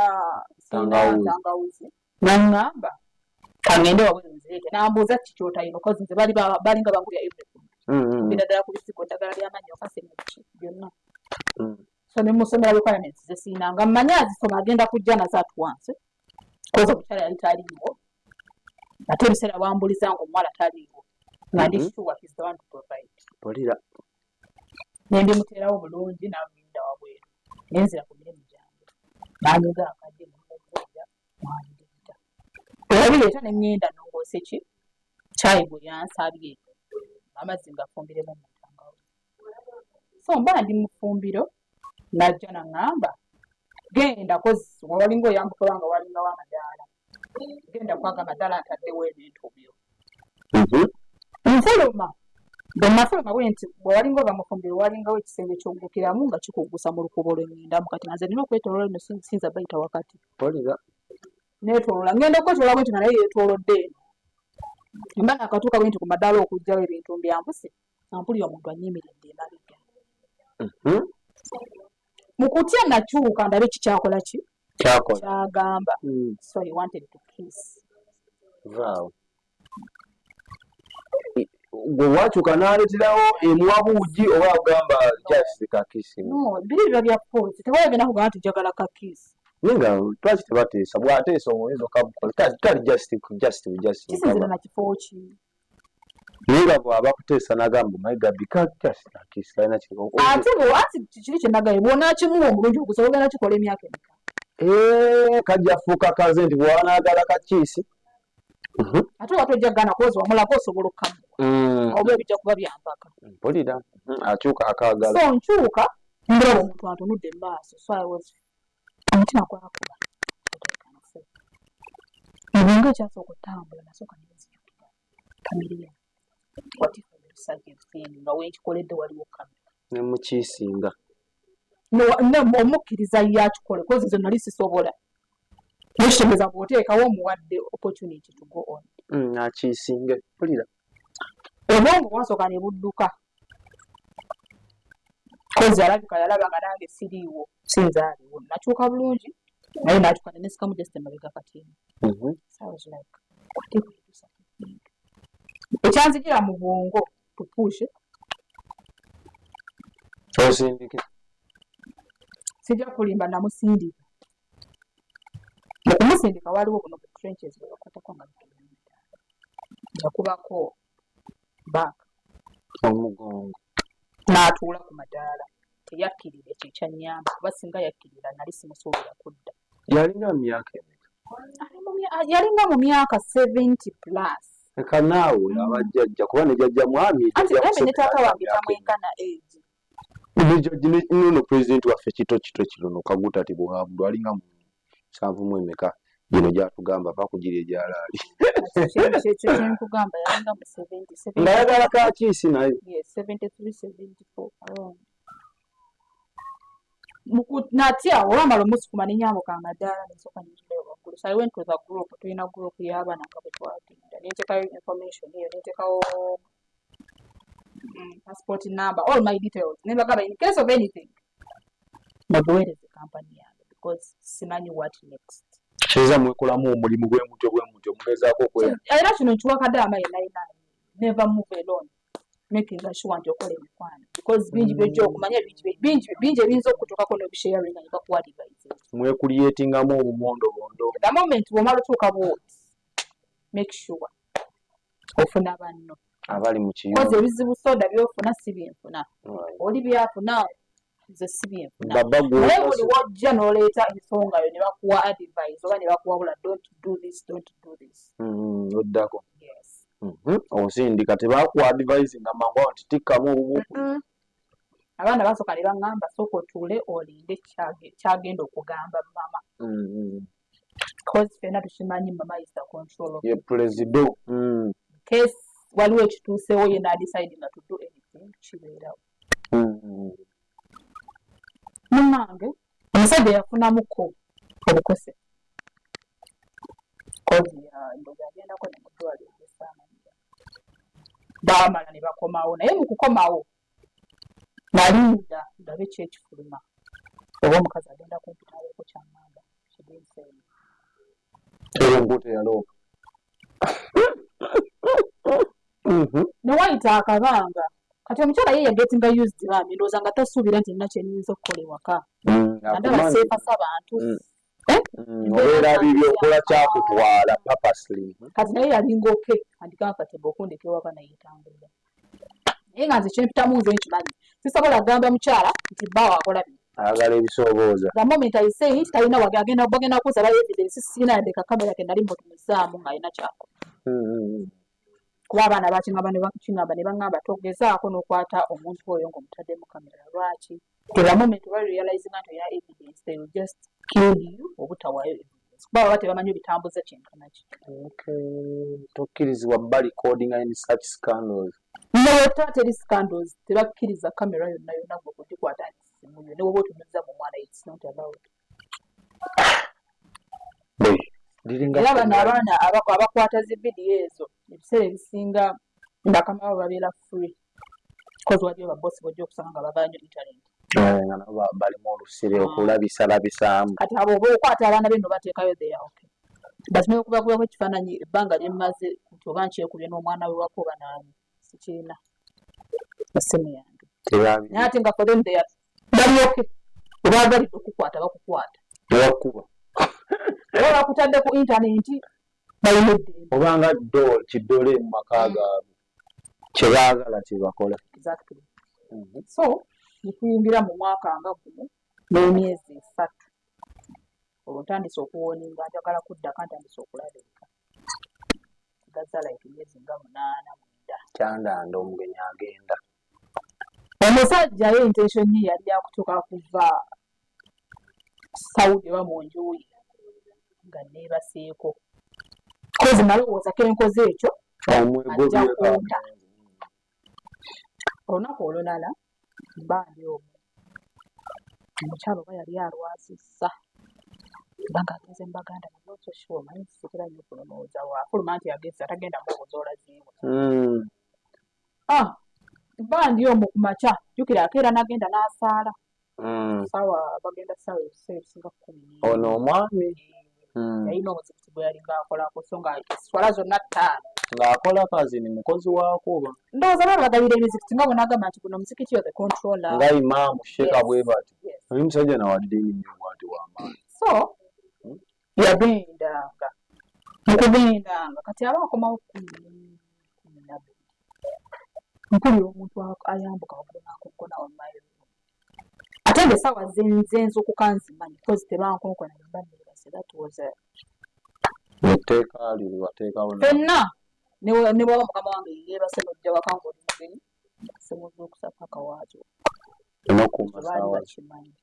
Tangawuzi. Tangawuzi, naŋŋamba kangende wabweru nzireete. Nambuuza ki kyotalina, okozi nze bali balinga bangulya everything, kuviira ddala ku bisigo, ddagala ly'amannyo, kasene, biki byonna. So ne musomera requirements ze siina, nga mmanyi azisoma agenda kujja nazo at once, koza omukyala yali taliiwo, ate ebiseera bambuliza nga omuwala taliiwo, nga ndi sure he's the one to provide. Polira. Ne mbimuteerawo bulungi, n'agenda wabweru, nenzira ku mirimu gyange, banyiga akadde nemugulira mwandiita ebireeta, ne ŋŋenda nongoose ki kyayi gwe yansabye, amazzi ngafumbiremu mu ntangawuzi. So mba ndi mu ffumbiro, najja naŋŋamba genda kozi walinga oyambuka nga walingawo amadaala, genda kwaga amadaala ntaddewo ebintu byo. Nfuluma, bwe nafuluma bwe nti bwe walinga ova mu ffumbiro, walingawo ekisenge ky'oggukiramu nga kikuggusa mu lukuubo lwe ŋŋendamu. Kati nga nze nina okwetooloola eno, siyinza bayita wakati. Polira. Neetooloola, ngenda okwetoloola bwe nti nga naye yeetoolodde eno. Mba nakatuuka bwe nti ku madaala okuggyawo ebintu mbyambuse, nga mpulira omuntu annyimiridde emabega. Mu kutya nakyuka ndabe kikyakola ki. Kyakola. Kyagamba. So he wanted to kiss. Vaawo gwe wakyuka n'aleeterawo emuwa buugi oba agamba just kakisi? No, biri biba bya force, tewagenda kugamba nti njagala kakiss. Naye nga lwaki tebateesa? Bw'ateesa oyinza okabukola kali just just just. Kisinzira na kifo ki. Naye nga bw'aba kuteesa n'agamba, "Omanyi Gabbi kakisi kalina kiri." Ate ati kiri kyenagaye, bw'onaakimuwa omulungi ogusobola, ogenda kikola emyaka emeka? Eh, kajja fuuka kaze nti bw'anaagala kakiisi. Ate oba tojja gaana kozi wamulaga osobola okkamuwa, oba ebijja kuba byampaka. Mpulira. Akyuka akaagala. So nkyuka, ndaba omuntu antunudde mu maaso. So I was, omutima gwakuba ebinga. Ekyasooka otambula, nasooka nenzijukira kamera. What if I do such a thing nga wenkikoledde waliwo kamera? Ne mukiisinga. Omukkiriza ye akikole, kozi nze nali sisobola. Nekitegeeza bw'oteekawo omuwadde opportunity to go on. Akiisinge, mpulira. Obwongo bwasooka ne budduka, kozi alabika yalaba nga nange siriiwo, sinza aliwo. Nakyuka bulungi, naye nakyuka nenesikamu just emabega katiini. So I was like, what if we do such a thing? Ekyanzijira mu bwongo tupushe. Osindike. Sijja kulimba, namusindika. Mu kumusindika waliwo buno bu trenches bwe bakwatako nga bigenda, yakubako back. Omugongo. N'atuula ku madaala, teyakkirira. Ekyo ekyannyamba, kuba singa yakkirira nali simusuubira kudda. Yalinga mu myaka emeka? Yalinga mu myaka 70 plus. Eka naawe abajjajja, kuba ne jjajja mwami. Anti gambe ne taata wange tamwenkana age. Nono pulezidenti waffe kito kito kirono Kaguta Tibuhaburwa alinga mu 70 mu emeka gino gyatugamba va kugira egyalaali. Kyekyo kyenkugamba, yalinga mu 70. Ng'ayagala kakiisi naye. Yes, 73, 74 around. Natya olwamala omusukuma nenyambuka amadaala, nensooka nentulayo waggulu. So I went to the group. Tulina group y'abaana nga bwe twagenda, nentekayo information eyo, nentekawo passport number, all my details, nembagamba in case of anything muguweereze kampani yange, because simanyi what next. Kiyinza mwekolamu omulimu bwe mutyo bwe mutyo mugezaako okwe Era kino nkiwa kadaama yenna yenna: never move alone, making sure nti okola emikwano, because bingi byojja okumanya, bingi bingi bingi ebiyinza okutuukako n'obisharinga ne bakuwa advice. Mwekuliyetingamu obubondobondo. The moment bw'omala otuuka bwoti, make sure ofuna banno abali mu kozi kiyungu. Ebizibu soda byofuna si byenfuna, oli byafuna nze si byenfuna. Baba. Naye buli wojja n'oleeta ensonga yo ne bakuwa advice oba ne bakuwabula, "Don't do this, don't do this." Oddako. Yes. Osindika, tebakuwa advice nga mangu awo nti tikkamu obubuku. Abaana basooka ne baŋŋamba, "Sooka otuule olinde kyagenda okugamba mama," cause ffenna tukimanyi mama is the control of Ye pulezido. Case. Waliwo ekituuseewo, ye n'adecide nga to do anything, kibeerawo. Munnange, omusajja yafunamuko obukose, kozi ndowooza yagendako ne mu ddwaliro esaamanya, baamala ne bakomawo. Naye mu kukomawo nalinda ndabe ki ekifuluma, oba omukazi agenda kumpita abeeko kyaŋŋamba. Kidinseeni. Eyo nkuuta eyaloopa. Ne wayita akabanga, kati omukyala ye yagetinga used bambi, ndowooza nga tasuubira nti nina kyenyinza okukola ewaka, nga ndaba Akumanyi. seefasa bantu. Eh? Obeera bibi, okola kyakutwala purposely. Kati naye yalinga okay and comfortable okundeka ewaka, naye etambulira. Naye nga nze kyempitamu nze nkimanyi, sisobola kugamba mukyala nti bbaawo akola bino. Ayagala ebisoobooza. The moment I say it, talina wage agenda, bagenda kunsaba evidence. Sirina yadde kakamera ke nali mutumuzaamu ng'alina kyakola, kuba abaana bakingamba ne bakingamba ne baŋŋamba, "Togezaako n'okwata omuntu oyo ng'omutaddemu kamera." Lwaki? The moment oba realizing nti olina evidence, they will just kill you obutawaayo evidence, kuba baba tebamanyi obitambuza kyenkana ki. Okay. Tokkirizibwa ba recording in such scandals. Neweta teri scandals, tebakkiriza kamera yonna yonna gwe kugikwata nti simu yo, ne woba otunuza mu mwana, it's not allowed. Boy, liringa Era bano abaana abakwata zi vidiyo ezo, ebiseera ebisinga bakama babo babeera free, cause waliyo babosi bojja okusanga nga bavayo nnyo internet. Eh, nga nabo balimu olusire okulabisalabisaamu. Kati abo oba okwata abaana be no bateekayo, they are okay, but nokubakubako ekifaananyi ebbanga lyemmaze nti oba nkyekubye n'omwana we wako oba naani, sikirina essimu yange. Tebabi. Naye ate nga for them they are bali okay, obaagalidde okukwata bakukwata. Tebakuba. Oba bakutadde ku intaneti, balina eddembe. Obanga kiddole mu maka gaabwe. Kyebaagala kyebakola. Exactly. So netuyingira mu mwaka nga gumu n'emyezi 3, olwo ntandise okuwarninga, njagala kuddaka, ntandise okulaba eka, sigazza like emyezi nga 8, 9. Kyandanda omugenyi agenda. Omusajja ye intention ye yali yakutuuka kuva Saudi oba mu nju ye nga neebaseeko, 'cause nalowooza kenkoze ekyo ajja kunta. Olunaku olulala mba ndi omwo, omukyalo oba yali alwazizza kubanga agenze mu baganda, naye omanyi sitera nnyo okulowooza waafuluma nti agenze atagenda mubuuza olaziibwa. Ah, mba ndi omwo ku makya, jjukira akeera n'agenda n'asaala. Saawa bagenda ssaawa ebiseera ebisinga 11. Ono omwami. Yalina omuzikiti gwe yalinga akolako, so nga eswala zonna 5. Ng'akola kazini mukozi waako oba? Ndowooza baba bagabira emizikiti nga bw'onaagamba nti guno omuzikiti yo the controller. Nga imaamu sheeka bwe bati. Oli musajja nawa ddiini nnyo bw'ati w'amaanyi. So yagendanga mu kugendanga, kati aba akomawo 12, mpulira omuntu ayambuka waggulu n'akonkona on my room, ate nga essaawa zenzuukuka nzimanyi because tebankonkona mba neebase. That was a Etteeka lyo lye wateekawo. Ffenna ne bwaba mukama wange yeebase, n'ojja waka ng'oli mugenyi, semuzuukusa paka waakyo. N'okuuma baali ssaawa. Bakimanyi.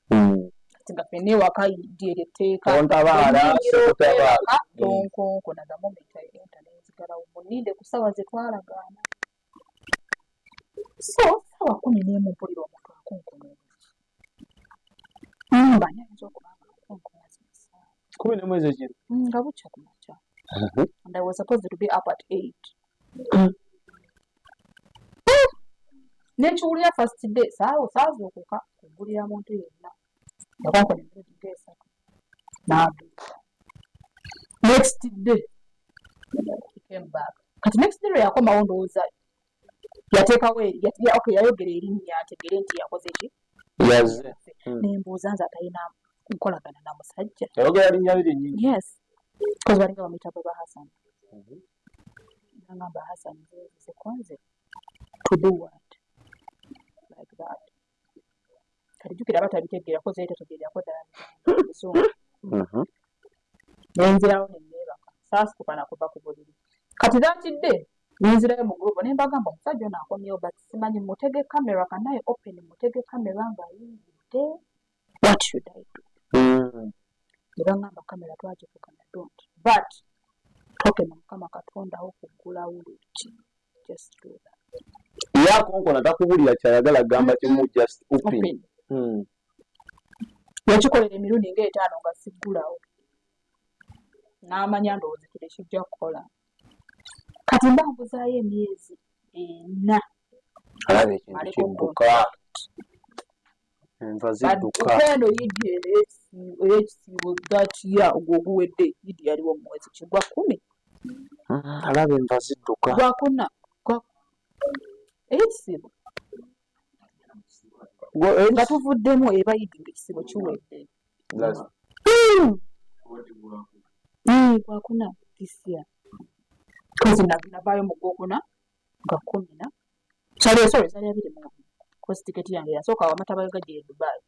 Kati nga ffenna ewaka ddi eryo etteeka. Tontabaala, Oyingira sekutabaala. okwebaka, tonkonkona. The moment I enter nenzigalawo, muninde ku ssaawa ze twalagaana. So ssaawa 11 mpulira omuntu akonkona oluggi. Mba ani ayinza okuba nga akonkona zino essaawa? 11 ez'ekiro. Nga bukya ku makya. And I was supposed to be up at 8. Nekiwulira first day, saawa saazuukuka kugulira muntu yenna. Yakonkona emirundi ng'esatu n'agenda. Next day he came back. Kati next day lwe yakomawo, ndowooza yateekawo okay, yayogera erinnya ategere nti yakoze ki. Yazze. Nembuuza nze atalina nkolagana na musajja. Yayogera linnya lye lyennyini. Yes, because balinga bamuyita Baba Hassan. Nagamba, "Hassan, nze nzize konze to do what?" Like that. Kati jjukira aba tabitegeera, 'cause yali tategeererako ddala Luzungu. Nenzirawo ne neebaka, saasituka nakuva ku buliri. Kati that day nenzirayo mu group ne mbagamba, "Omusajja ono akomyewo, but simanyi, mutege camera kanaye open, mutege camera ng'ayingidde. What should I do?" Ne baŋŋamba, "Kamera twagivugana, don't, but tokema Mukama Katondawo kuggulawo luggi, just do that." Ye akonkona takubulira kyayagala, gamba kimu, just open. Open. Yakikolera emirundi ng'etaano nga siggulawo, n'amanya ndowooza ekyo tekijja kukola. Kati mba mbuzaayo emyezi 4. Alaba ekintu Aleko kidduka, enva zidduka. Eno yidi eno ey'ekisiibo, that year ogwo oguwedde, yidi yaliwo mu mwezi ki? Gwa 10. Alaba enva zidduka. Gwakuna ey'ekisiibo. Nga tuvuddemu eba yidi ng'ekisiibo kiwedde. Gwakuna this year, 'cause navaayo mu gwokuna nga 10 na sorry, sorry, zali 21, 'cause tiketi yange yasooka amatabayo gajja e Dubai.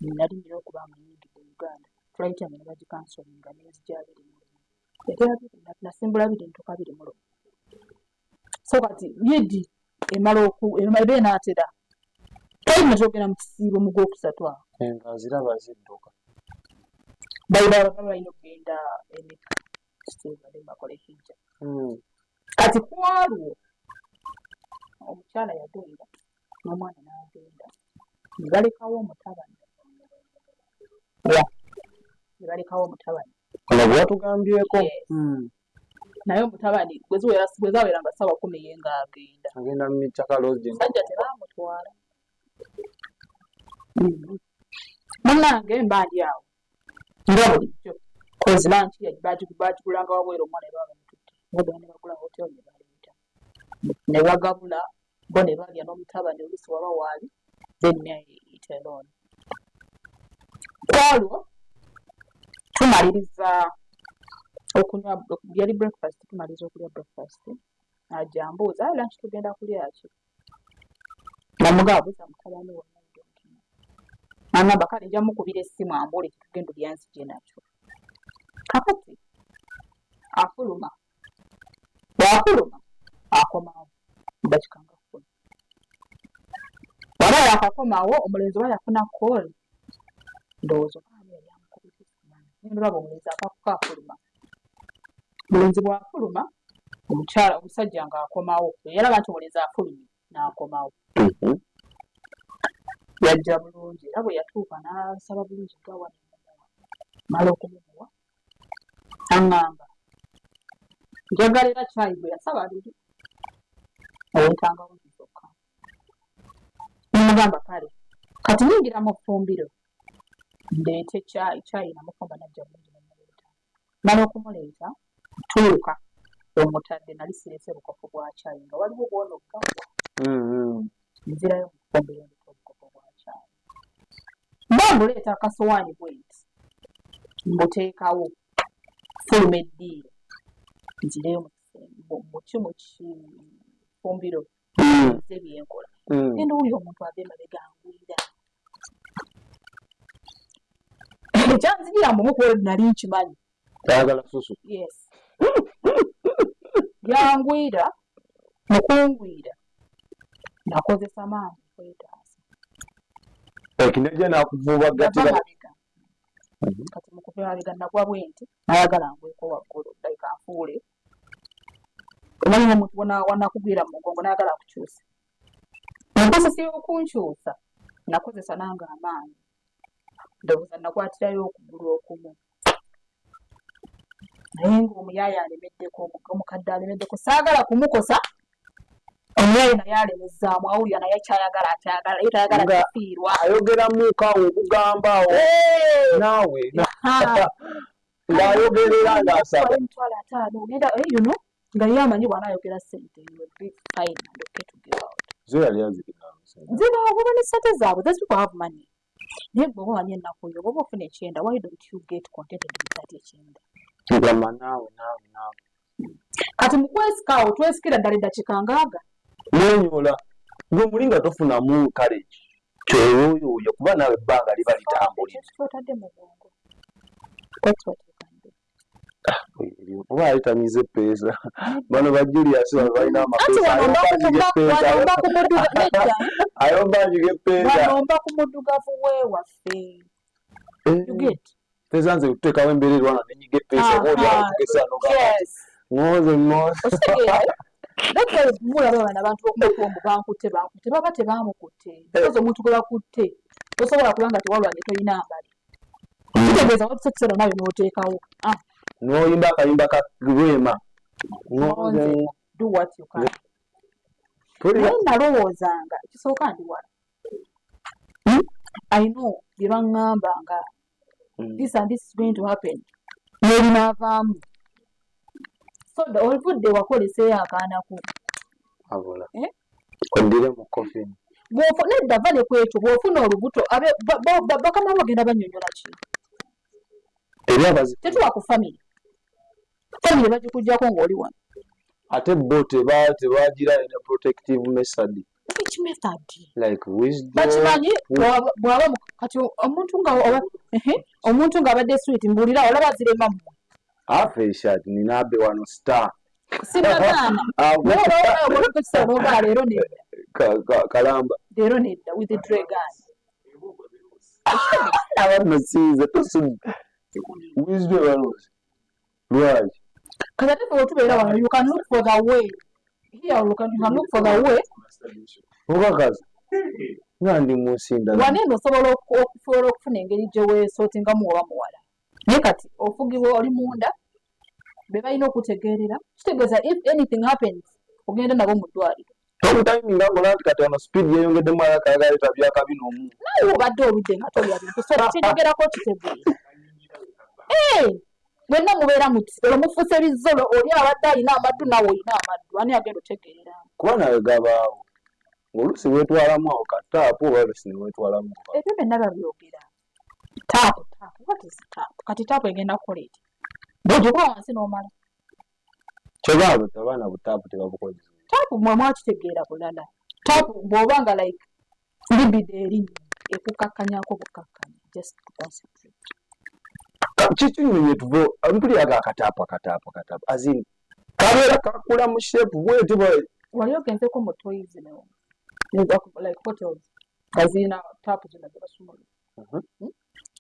Nali nina okuba nga nyingidde Uganda, flight yange ne bagicancelinga, nenzija 21, yali 20 nasimbula 20 ntuuka 21. So kati yidi emala eba enaatera, twali natwogera mu kisiibo mu gwokusatu awo. Enva ziraba zidduka. Bali baba balina okugenda emeka kiteebwa bakole hijja. Kati kwalwo omukyala yagenda n'omwana n'agenda, ne balekawo omutabani, ne balekawo omutabani. Ono gwe watugambyeko. Yes. Naye omutabani bwe zaweranga ssaawa 10 ye ng'agenda. Agenda mu mikyaka lodging. Omusajja tebaamutwala. Munnange mba ndi awo nga bulijjo, 'cause lunch bagigulanga wabweru, omwana ne baba bamututte, bagenda ne bagula hotel ne baleeta ne bagabula bo ne balya n'omutabani oluusi waba waali, then me, I eat alone. Kwolwo tumaliriza okunywa, yali breakfast, tumaliriza okulya breakfast. Ajja mbuuza, "Lunch tugenda kulya ki?" Namugamba, "Buuza mutabani wo." Nagamba, "Kale, nja mukubira essimu ambuule tetugenda olya, nzije nakyo." Kakati afuluma, bw'afuluma akomawo mu dakiika nga 10. Waba yakakomawo, omulenzi oba yafuna call, ndowooza oba ani yali amukubidde, simanyi. Ngenda olaba omulenzi akakuka afuluma. Omulenzi bw'afuluma, omukyala, omusajja ng'akomawo, yalaba nti omulenzi afulumye n'akomawo. Yajja bulungi, era bwe yatuuka n'asaba bulungi gawa, nemumuwa. Mala okumumuwa, aŋŋamba, "Njagala era kyayi gwe yasaba luli ow'entangawuzi zokka." Nemugamba, "Kale." Kati yingira mu ffumbiro ndeete kyayi. Kyayi namufumba, najja bulungi nemuleeta. Mala okumuleeta, tuuka omutadde, nali sireese bukopo bwa kyayi nga waliwo bwono gawa. Nzirayo mu ffumbiro ndeete obukopo bwa kyayi. Mba mbuleeta, akasowaani bwe nti mbuteekawo, fuluma eddiiro, nzireyo mu kifumbiro nze byenkola. Genda owulira omuntu ava emabega angwira. Ekyanzigira mumukuwa, nali nkimanyi. Ayagala susu. Yes, yangwira. Mukungwira nakozesa maanyi kwetaasa. Ekinajja n'akuvuubagatira. Nava mabega. Kati mukuva mabega nagwa bwe nti, nayagala ngweko waggulu, like anfuule. Omanyi omuntu wanakugwira mu mugongo nayagala akukyuse. Enkozesa y'okunkyusa, nakozesa nange amaanyi, ndowooza nakwatirayo okugulu okumu, naye ng'omuyaaya alemeddeko, omukadde alemeddeko, saagala kumukosa. Omuyaaya naye alemezaamu, awulira naye kyayagala akyagala, ye tayagala Nga kufiirwa. Ayogeramuko awo okugamba awo naawe ng'ayogerera ng'asaba. 500,000 ogenda, nga ye amanyi bw'anaayogera ssente, you will be fine and okay to give out. Zo yali azirina. Zibaawo ne ssente zaabwe. Those people have money. Naye gwe oba omanyi ennaku yo, bw'oba ofuna ekyenda, why don't you get contented with that ekyenda? Kugamba naawe, naawe, naawe. Kati mu kwesika awo, twesikira ddala eddakiika ngaaga. Mwenyola gwe muli nga tofunamu kale kyoyooyooyo, kuba naawe ebbanga liba litambulira. Ekintu ky'otadde mu bwongo, that's what you can do. Oba yali tanyiza eppeesa, bano ba Julius bano balina Anti wano mba amapeesa. Wano mba ku mudduga, nedda. Ayomba nyiga eppeesa. Wano mba ku muddugavu weewaffe, you get? Teeza nze kuteekawo embeera erwana nenyiga eppeesa, oba oli awo tugesa nogamba ŋoze ŋoze. Okitegeera? That's why mulaba bano abantu okumakuwa mbu bankutte, bankutte, baba tebamukutte, because omuntu gwe bakutte tosobola kubanga tewalwanye, tolina mbali. Kitegeeza watusa ekiseera nawe n'oteekawo. Ah, n'oyimba akayimba ka Rema, ŋoze. Ŋoze. Do what you can. Mpulira. Naye nalowoozanga ekisooka ndi wala. I know bye baŋŋamba nga this and this is going to happen, n'ebinaavaamu. So oluvudde wakoleseeyo akaana ko. Abula. Eh? Oddire mu coffin. Nedda, va ne ku ekyo. Bw'ofuna olubuto, bakama bo bagenda bannyonnyola ki? Eri abazi. Tetuwa ku family. Family bagikugjako ng'oli wano. Ate bo tebagira ina protective method. Which method? Like wisdom. Bakimanyi bw'aba kati omuntu nga ehe, omuntu ng'abadde sweet, mbuulira, olaba zirema mmwe. Afe nina abe wano star. Sibagaana, naye olaba omuntu ekiseera n'ogaa leero nedda. Kalamba. Leero nedda with the dragon. Abano sinze tosudde wisdom baloozi lwaki? Kati ate ffe wetubeera wano, you can look for the way here, you can look for the way. Okakazi nga ndi mu nsi ndala. Wano eno osobola okusobola okufuna engeri gye weesootingamu oba muwala, naye kati ofugibwa oli munda, be balina okutegeerera. Kitegeeza if anything happens, ogenda nabo mu ddwaliro. Tomutayiminga ngola nti kati wano speed yeyongeddemu, ayakayagaleeta byakabi n'omu. Naye obadde oludde nga tolya bintu, so kyenyogerako kitegeera. Mwenna mubeera muti olwo mufuuse bizolo. Oli abadde alina amaddu, naawe olina amaddu, ani agenda otegeera? Kuba nawe gabaawo, ng'oluusi weetwalamu awo kataapu, oba oluusi ne weetwalamu oba Ebyo byonna babyogera. Tap, tap, what is tap? Kati tap egenda kukola eti? Bw'ogikuba wansi n'omala. Kyova abaana butaapu tebabukozesa. Taapu mwe mwakitegeera bulala. Taapu bw'oba nga like libido erinnya, ekukkakkanyako bukakkanya, just to concentrate. Kikinyumye tuve mpuliraga akataapu, akataapu, akataapu, as in kabeera kakula mu shape bweti bwe. Wali ogenzeko mu toys zino like hotels nga zirina taapu zino zebasumulula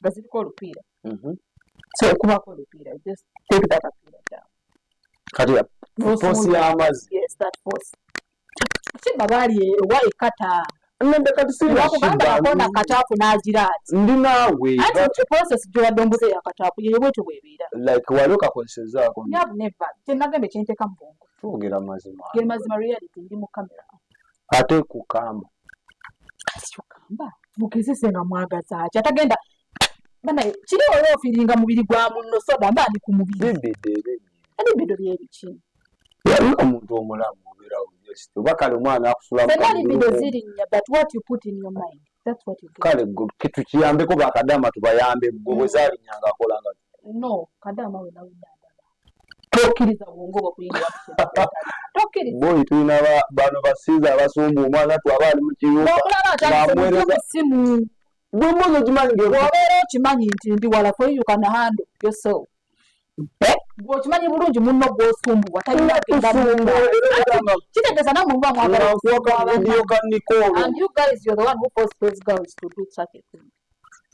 nga ziriko olupiira? So okubako olupiira, just take that akapiira down. Kati force y'amazzi. Yes, that force. Kiba baali ewa ekata. Nende kati sirina. Wakugamba akona kataapu n'agira ati. Ndi naawe. Anti process gy'obadde ombuze ya kataapu yeyo bwetyo bw'ebeera. Like wali okakozesezaako? Have never. Kye nagambye kyenteeka mu bwongo. Twogera mazima. Ge mazima, reality, ndi mu kamera. Ate kukamba? Kati kyokamba mugezese nga mwagaza ki atagenda banaye kiri oli ofeelinga mubiri gwa munno, soda mba ndi ku mubiri. Libido erinnya. Libido byebiki? Wali omuntu omulamu obeerawo just oba kale omwana akusula. Fenna libido zirinnya, but what you put in your mind, that's what you get. Kale gwe tukiyambeko, bakadama tubayambe. Gwe bwe zaalinyanga akolanga? No, kadama we nawe ndaba tokkiriza bwongo bwo kuyingira mu kintu, tokkiriza. Boyi tulina bano basiiza abasumba omwana twaba ali mu kiyumba. Bw'omulaba atandise Ng'amuweereza- mujje ku ssimu. Gwe mbozi okimanyi nge Bw'obeera okimanyi nti ndi wala for you, you can handle yourself. Bw'okimanyi bulungi munno gw'osumbuwa talina genda. Kusumba era Kitegeeza nammwe muba mwagala nga nkuwa ka video ka Nicole. And you guys, you're the one who forced those girls to do such a thing.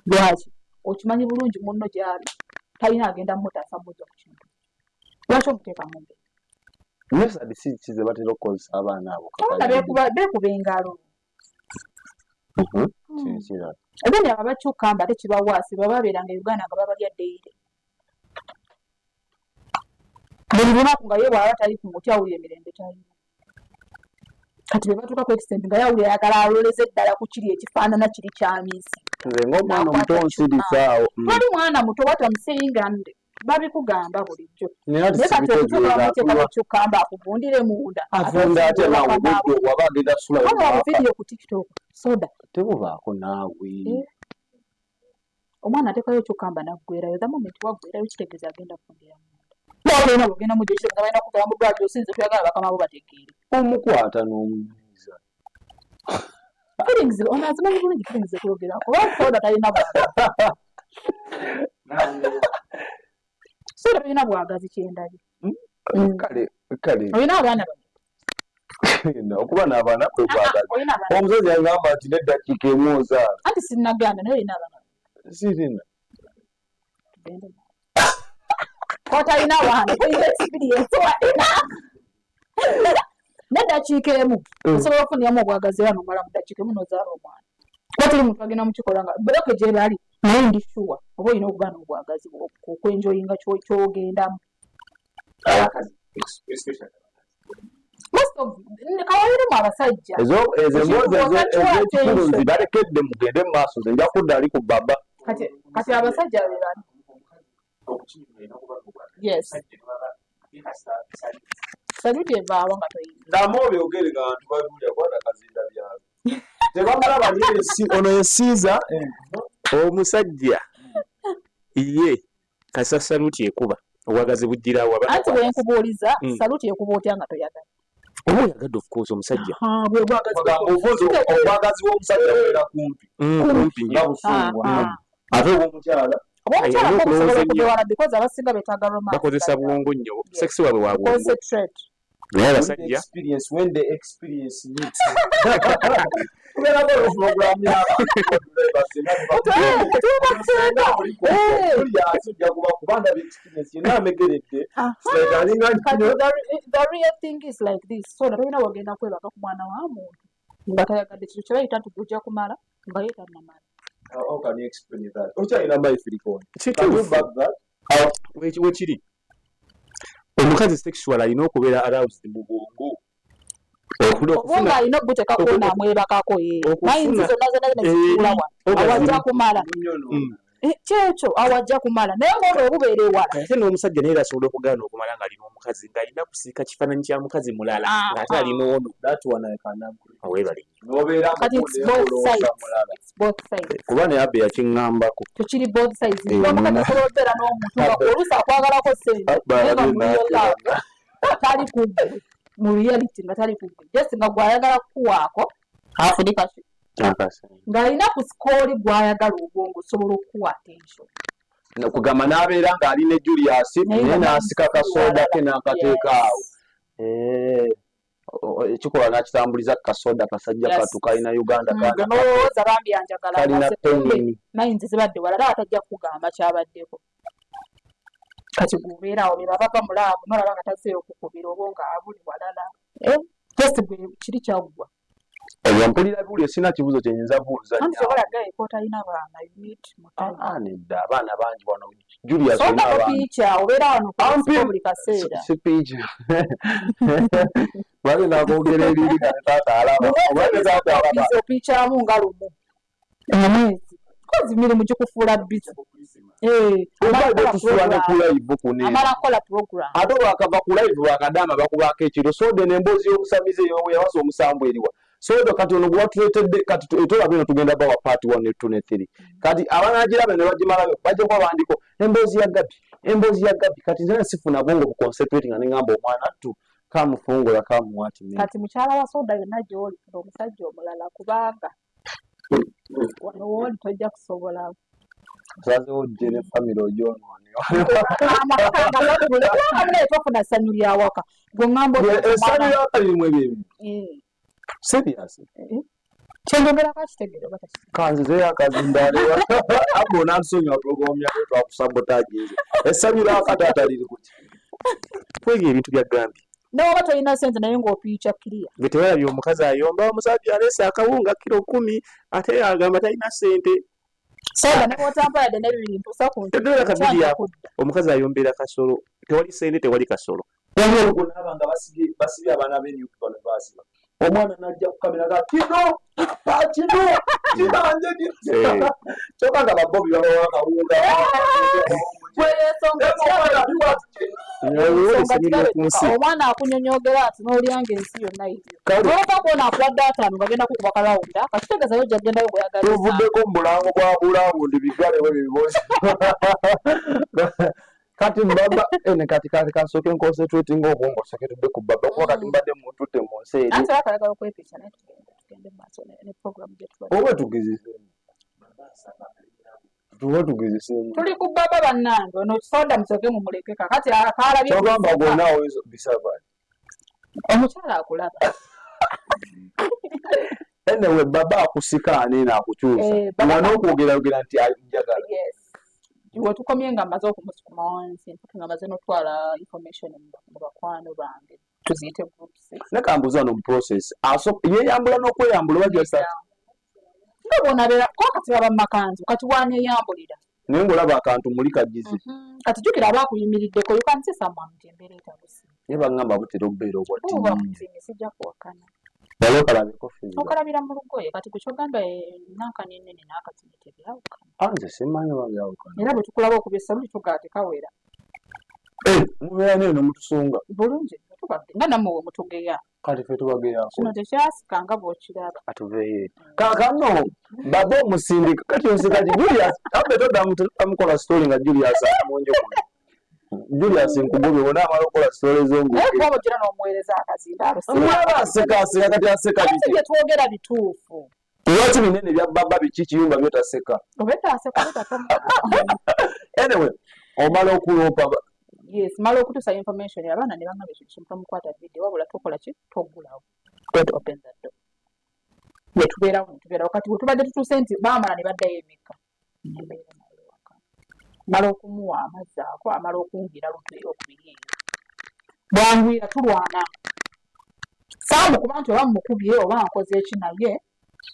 Lwaki okimanyi bulungi munno gy'ali talina agenda mutaasa mujja ku kintu, lwaki omuteeka mu mbeera? Method si ki ze batera okukozesa abaana abo? Abaana beekuba engalo. Kiri kirala. Then abo abakyukamba ate kibawaasi baba babeeranga e Uganda nga babalya daily, buli lunaku, nga ye bw'aba tali ku muti awulira emirembe talina. Kati be batuuka ku extent nga yawulira ayagala aloleze ddala ku kiri ekifaanana kiri kyamiisi. Nze ng'omwana omuto nsirisaawo. Toli mwana muto, what I'm saying, and babikugamba bulijjo. Naye ati Naye kati okutuuka sibitegeera. bamuteekamu ekyukamba akuvundire munda. Avunda atya naawe obudde waba agenda sula? Waba video ku TikTok, soda. Tebubaako naawe. Eh. Omwana ateekayo ekyukamba naggwerayo. The moment waggwerayo, kitegeeza agenda kuvundira munda. Bw'olina bwogenda mujja, ekitegeeza balina kutwala mu ddwaliro. Osinze toyagala bakama bo bategeere. Omukwata n'omunyiiza. Feelings ono azimanyi bulungi, feelings zetwogerako. Oba soda talina bwagazi? Soda talina bwagazi, kyendabye. Kale kale. Olina abaana bano? Okuba n'abaana kwe bwagazi. Olina abaana? Omusajja yagamba nti neddakiika emu ozaala. Anti sinnaganda, naye olina abaana? Sirina. Tugende. Otalina baana, olina experience wadena neddakiika emu osobola okufuniramu obwagazi era nomala mu ddakiika emu nozaala omwana, kuba teri muntu agenda mukikola nga buloke gye bali. Naye ndi sure oba olina okuba n'obwagazi okwenjoyinga kyogendamu. Abakazi, especially. Most of kawairemu abasajja. Ezo ezo emboozi Ekintu ez'ekikulu attention. Nzibalekedde mugende mu maaso, nze nja kudda ali ku baba. Kati abasajja be bani? Okukinyuma erina okuba n'obwagazi. Yes. Omusajja ne baba ye kasita salute. Salute evaawo nga toyina. Ddamu obyogere nga bantu babiwulira, kwata kazinda byalo tebamulaba ye ono ye Siiza. Omusajja ye kasita saluti ekuba, obwagazi bujjirawo aba. Anti bwenkubuuliza, saluti ekuba otya nga toyagala? Oba oyagadde, of course, omusajja. Bwe bwagazi. Obufunzi, obwagazi bw'omusajja bubeera kumpi. Kumpi nga nnyo. busungwa, ate obw'omukyala? Obwomukyala Alina ko busobola okulowooza ennyo. okubewala because abasinga betaaga romance. Bakozesa bwongo nnyo, sex waabwe wa bwongo. Concentrate. Naye abasajja experience, when the experience meets, kubeerako program y'abaojja kuba kubanga experience yenna amegeredde alinga. Kati the real thing is like this, so tolina wagenda kwebaka ku mwana wa muntu nga tayagadde. Kino kyebayita nti ojja kumala nga ye tannamala. How can you explain that? Okyalina microphone. Can you Kituufu. back that? Wekiri omukazi sexual alina okubeera aroused mu bwongo. Obwongo alina obuteekako naamwebakako ye mayinzi zonna zonna zonna zituula wa Orgasm. awajja kumala. Kyekyo, awajja kumala, naye ngaono obubeera ewala. Ate n'omusajja naye era asobola okugaana okumala ng'alina omukazi, ng'alina kusiika kifaananyi kya mukazi mulala, ng'ate alina ono. That one I can agree. Aweebale. N'obeera Kati it's both sides. It's both sides. Kuba naye Abe yakiŋŋambako. Tekiri both sides. Omukazi asobola okubeera n'omuntu nga oluusi akwagalako sente, Abba naye nga alabye muli love. n'akiranga. Tali kuggwe mu reality, nga tali kuggwe, just nga gwayagala kukuwaako afune kaki, ng'alina ku sikooli gwayagala obwongo osobola okukuwa attention. Kugamba n'abeera ng'ali ne Julius, naye n'asika kasoda ke n'akateeka awo, eh, ekikolwa n'akitambuliza kasoda kasajja katu kalina Uganda. Nolowooza bambi anjagala. Kalina penini. Mayinzi zibadde walala, atajja kukugamba kyabaddeko. Kati gubeera awo beba bava mu love, nolaba nga tazzeeyo okukubira oba nga abuli walala. Eh, just gwe kiri kyaggwa. Ebyo mpulira biwulire, sirina kibuuzo kyenyinza buuza. Anti sobola gaeko otalina baana, you need more time. Ah, nedda, abaana bangi wano, Julius. Soda olina abaana. Opiica obeera wano ku Ampi- nsiko buli kaseera. Si piiki bagenda kwogera ebiri nga ne taata alaba oba ne taata alaba. Opiicamu nga lumu omwezi kozi mirimu gikufuula busy. Eh, amala obadde kukola tusula ne ku program. live kuno. Amala kukola program. Ate olwakava ku live, lwakadaama bakubaako ekiro soda n'emboozi y'obusamize yawasa omusambu eriwa soda. Kati ono gwe watuleetedde kati etolaba eno, tugenda bawa part 1 ne 2 ne 3. Kati abanagiraba ne bagimalayo bajja kuba bandiko emboozi ya Gabi, emboozi ya Gabi. Kati nze sifuna bwongo buconcentrate nga neŋŋamba omwana ttu kamufungula kamuwati. Kati mukyala wa soda yonna gy'oli, funa omusajja omulala, kubanga wano wooli tojja kusobola. Osazewo ojje ne family ogyonoone. Amaka nga tofuna ssanyu lyawaka gwe ŋŋamba. Essanyu lyawaka lirimu ebyo ebintu? Serious? Kyenjogerako akitegeera oba takitegeera? Kanzizeyo akazindaalo abbo onansonyiwa program yaffe twakusabotaginze. Essanyu lyawaka taata liri kuki? Kwebyo ebintu bya Gambye. Newoba tolina sente naye ng'opiica kiriya. Gwe tewalabye omukazi ayomba, omusajja aleese akawunga kilo 10, ate agamba talina ssente. Soda ne bw'otampa yadde n'ebibiri ntuusa ku Toddola ka video ako. kudda. Omukazi ayombera kasolo, tewali ssente, tewali kasolo. Waliwo olugonaaba nga basibye abaana b'enup bano, basiba omwana najja ku kamera ga kino pa kino kibanje. Kyokka nga babobi babawa akawunga. Bweyensonga. Waliwo essanyu ly'oku nsi. Omwana akunyonyogera ati n'olyanga ensi yonna yiryo. Kale. Olwoka kwona akuwadde 50 ng'agenda kukuba kalawunda, kakitegeeza yo ojja kugendayo ng'oyagala. Tuvuddeko mu bulango bwa bulawundi, biggalewo ebyo ebibozi. Kati baba ene kati kansooke nconcentrate ng'obwongo, sooke tudde ku baba, kuba kati mbadde mutudde mu nsi eri. Anti olaba ayagala okwepiisa, naye tugende mu maaso ne program gye tubadde. Oba tugezeseemu, tuba tugezeseemu. Tuli ku baba bannange, ono soda musooke mumuleke kakati akaalabye. Kyogamba gonna bisava. Omukyala akulaba. Anyway, baba akusika aneeno akukyusa. Eh, baba- Nga n'okwogerayogera nti njagala. Yes, wetukomye nga mmaze okumusukuma wansi mpaka nga maze n'otwala information mu bakwano bange, tuziyite groups. Ne kambuuza wano mu process yeeyambula n'okweyambula oba just Nga bwonabeera kuba kati baba mu makanzu, kati waneyambulira. Naye ng'olaba akantu muli kagize. Kati jjukira aba akuyimiriddeko, you can see someone nti embeera etabuse. Naye baŋŋamba butera okubeera Buba obwattiini. Butini, sijja kuwakana. Wali okalabeko fiiza? Okalabira mu lugoye. Kati gwe kyogamba nankani ennene n'akatini tebyawukana. Ah, nze simanyi oba byawukana. Era bwe tukulaba okuba essaluli tugaa tekawera. Eh, mubeera neeno mutusunga. Bulungi tubadde nga nammwe we mutugeya. Kati ffe tubageyako. Kino tekyasika nga bw'okiraba. Atuveeyo kaakano baba omusindika kati oseka ki Julius abe toddamu tomukola story nga Julius amunje kuno. Julius nkugobye bona amala okukola story zo. Naye kuba ogira n'omuweereza akazindaalo. Mulaba aseka aseka, kati aseka Ate biki? bye twogera bituufu. Lwaki binene bya baba biki kiyumba byotaseka? Obedda aseka, obedda Anyway, omala okuloopa. Yes, mala okutuusa information, abaana ne bangamba ekintu kimu: tomukwata video, wabula tokola ki, toggulawo, don't open that door. We tubeerawo ne tubeerawo. Kati we tubadde tutuuse nti baamala ne baddayo emikka, nembeera naye waka, mala okumuwa amazzi ako, amala okungira lutu eyokubiri eyo bwangwira tulwana. Saamukuba nti oba mukubye oba nkoze eki, naye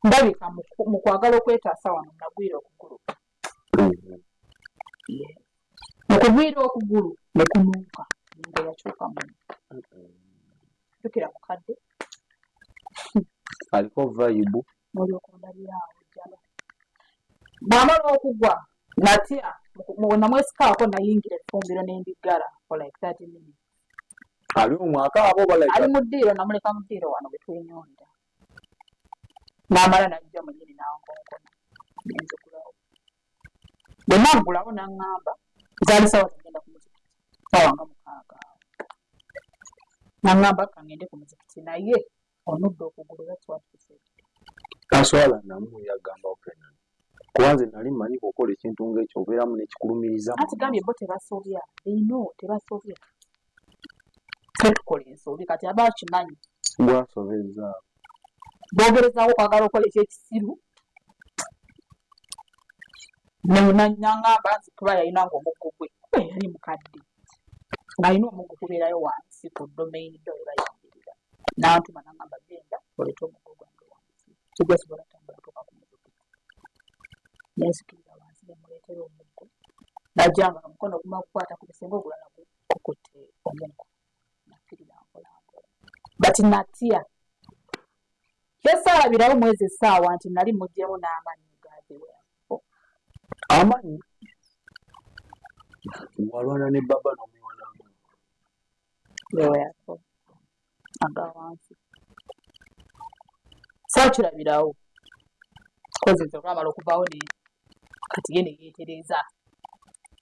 ndabika mu kwagala okwetaasa wano nagwira okugulu. Mu kugwira okugulu ne kunuuka, engo yakyuka mu jjukira mukadde. Aliko vibe. N'olyoka ondabira awo jjala bw'amala okugwa natya namwesikaako, nayingira effumbiro n'endiggala for like 30 minutes. Ali omwaka abo oba like Ali mu ddiiro, namuleka mu ddiiro wano bwe twenyonda, n'amala najja mwennyini n'ankonkona nenzigulawo. Bwe naggulawo n'aŋŋamba zaali sawa zigenda ku muzikiti, sawa nga 6 awo. Nangamba kangende ku muzikiti, naye onudde okugulu. That's what he said. Taswala namu yagamba open, kuba nze nali mmanyi bw'okola ekintu ng'ekyo obeeramu n'ekikulumiriza. Anti gambye bo tebasobya, they know tebasobya, tetukola ensobi. Kati aba akimanyi. Gwasobezza. Boogerezaawo okwagala okukola ekyekisiru. Naŋŋamba nti kuba yalina nga omuggo gwe, kuba yali mukadde ng'alina omuggo kubeerayo wansi ku domain do we bayingirira. Nantuma naŋŋamba, "Genda oleete omuggo gwange wansi, tujja sobola tambula tuuka ku muzikiti." Nenzikirira wansi nemuleetera omuggo. Najja nga omukono oguma kukwata ku bisenge, ogulala gukutte omuggo. Nakkirira mpola mpola, but natya. Kyesaalabirawo mwezi essaawa nti nali muggyemu n'amannyo gaziweako. Amanyi walwana ne baba n'omuyiwa n'amanyi. Weweako aga wansi saakirabirawo kozeza. Olwamala okuvaawo ne kati ye ne yeetereza.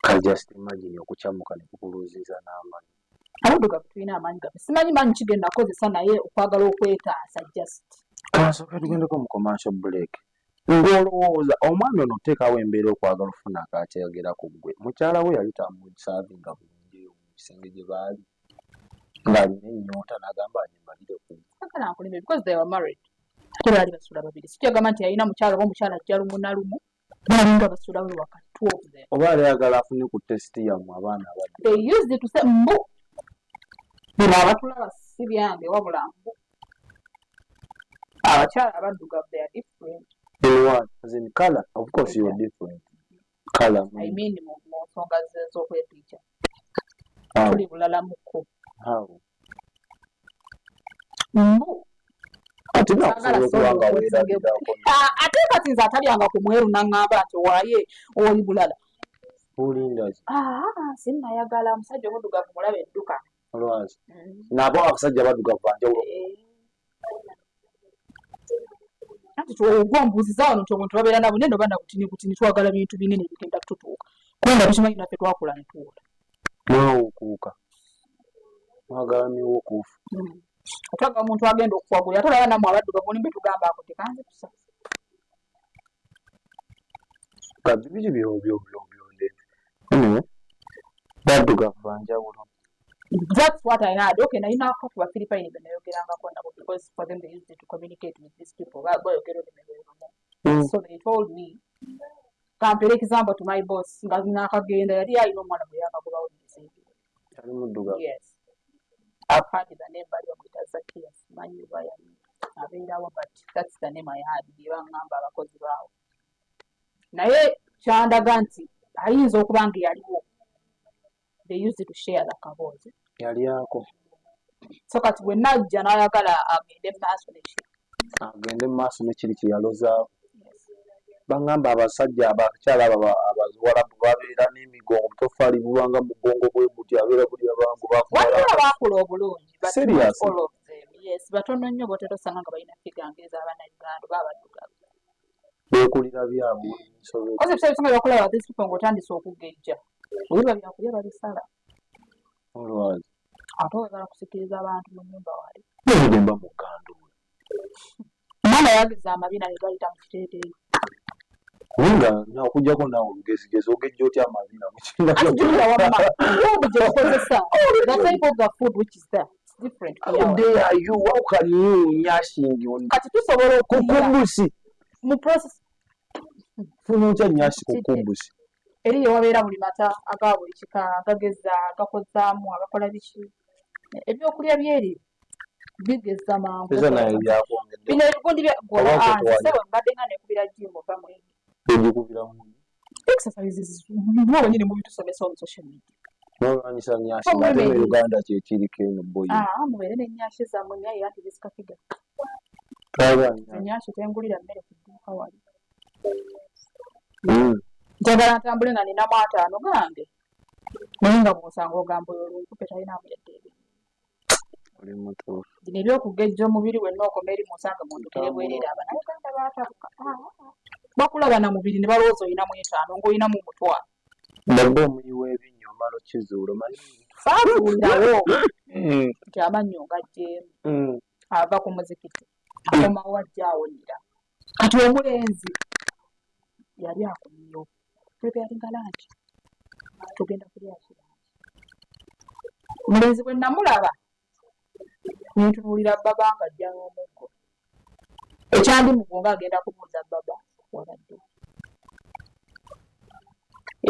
Kale just imagine okukyamuka ne kukuluuziza n'amanyi. Abaddugavu tulina amaanyi gaffe. Simanyi maanyi kigenda kukozesa, naye okwagala okwetaasa just. Kansooke tugendeko mu commercial break. Ng'olowooza omwami ono oteekawo embeera okwagala ofuna akakyayogera ku ggwe, mukyala we yali tamusaavinga bulungi eyo mu kisenge gye baali, ng'alina ennyonta n'agamba anyimalire ku ggwe? Sagala nkulimbe, because they were married, ate baali basula babiri. Sikyagamba nti yalina mukyala oba omukyala ajja lumu na lumu, balinga basula we waka, two of them. Oba yali ayagala afune ku taste yammwe abaana abadde? They used to say mbu bino abatulaba si byange, wabula mbu abakyala abaddugavu, they are different. In what? As in color? Of course you are different color. I mean mu nsonga z'okwepiica. How? Tuli bulalamuko. How? Mbu Ati saagala nakusobola okuba nga soda. weerabirako. Ah, ate kati nze atalyanga ku mweru naŋŋamba nti waaye oli bulala. Bulindazi. Ah, sinnayagala omusajja omuddugavu mulaba edduka. Olwazi nabo abasajja baddugavu banjawulo. Anti ogwa mbuuziza wano nti omuntu babeera na bunene oba na butini butini. Twagala bintu binene bigenda kututuuka, kubanga tukimanyi naffe twakula ne tuwola. Mwawukuuka, mwagala miwukuufu. Otwaga omuntu agenda okukwagulira, ate olaba nammwe abaddugavu mulimbe tugamba ako tekanze kusa. Kati biki byo byo byo byo? Anyway, baddugavu banjawulo. That's what I had. Okay, nalinako ku Bafilipayini be nayogerangako nabo, because for them they used it to communicate with these people. Bayogera olulimi lwe lumu. So they told me, kampere example to my boss nga nakagenda, yali alina omwana gwe yakagobawo nezimbire. Yali muddugavu? Yes. I've had the name, bali bamuyita Zacchaeus. Simanyi oba yali abeerawo, but that's the name I had gye baŋŋamba abakozi baawo. Naye kyandaga nti ayinza okuba nga yaliwo. They used to share the kaboozi. Yalyako. So kati bwe najja n'ayagala agende mu maaso neki. Agende mu maaso nekiri kye yalozaako. Baŋŋamba abasajja abakyala abo abaziwalabu babeera n'emigongo, obutofaali bubanga mugongo bwe buti, abeera buli abangu. Waliwo abaakula obulungi, but not Serious? all of them. Yes, batono nnyo b'otera osanga nga balina figure ng'ez'abannayuganda oba abaddugavu. Beekulira byabwe nsobe. Kozi ebiseera ebisinga byakulaba these people ng'otandise okugejja, obiba byakulya babisala. Olwazi. Ate oyagala kusikiriza abantu mu nnyumba wali. Nobudde mba mu gganduula. Omwana yageza amabina ne gayita mu kiteeteeyi. Naye nga okuggyako naawe olugezigezi, ogejja otya amabina mu Ati jjukira wamma food gye tukozesa, the type of the food which is there, it's different ku How yawe. dare you? How can you nyashing on Kati tusobola ku okulya kubusi? Mu process. Funa otya nyashi ku kubusi? Eri yewabeera buli mata aga buli kika, agageza, agakozaamu, agakola biki, ebyokulya byeri bigeza mangu. Eza naye byakwongedde. Bino ebigundi bya Oba gwe tewali. Sebo, mbadde nga nekubira gym ova mwegi. Ogikubira mu Exercises mwe wenyini mubitusomesa on social media. Nolwanyisa nyashi ng'ate mu Uganda kyekiriko eno boyi. Ah, mubeere n'enyashi zammwe, naye anti bisikafiga. Twagala nyashi. Enyashi tengulira mmere ku dduuka wali. Njagala ntambule nga ninamu 50 gange, naye nga bw'osanga ogamba oyo olunkupe talinamu yadde ebyo. Oli mutuufu. Bino ebyokugejja omubiri wenna okoma eri munsanga mundukire bwerere. Abannayuganda baatabuka. Ah, ah. Bakulaba na mubiri ne balowooza olinamu 50 ng'olinamu 500. Mbadde omuyi w'ebinnyo omala okizuula omanyi. Saazuulirawo. Nti amannyo ngaggyemu, ava ku muzikiti akomawo ajja awonyera. Kati omulenzi yali akomyewo preparinga lunch, tugenda kulya ki lunch. Omulenzi bwe namulaba nentunuulira baba nga ajja n'omuggo, ekyandi mugo nga agenda kubuuza baba wabadde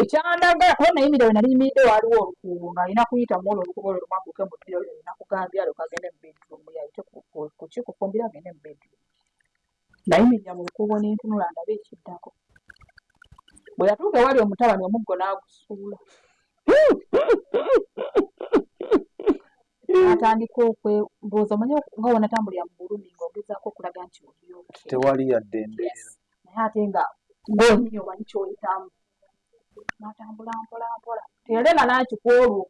ekyandagala, kuba nayimirira we nali nyimiridde waaliwo olukuubo ng'alina kuyita mu olwo olukuubo olwo lumwambuke mu ddiro lyo nakugambye alyoke agende mu bedroom, yayite kuki kufumbira agende mu bedroom. Nayimirira mu lukuubo n'entunula ndabe ekiddako. Bwe yatuuka ewali omutabani, omuggo n'agusuula, atandika okwembuuza, omanyi nga wonatambulira mu bulumi ng'ogezaako okulaga nti oli okay. Tewali yadde embeera. Naye ate nga ng'onyini omanyi ky'oyitamu. N'atambula mpola mpola, teyalema lanki ku olwo.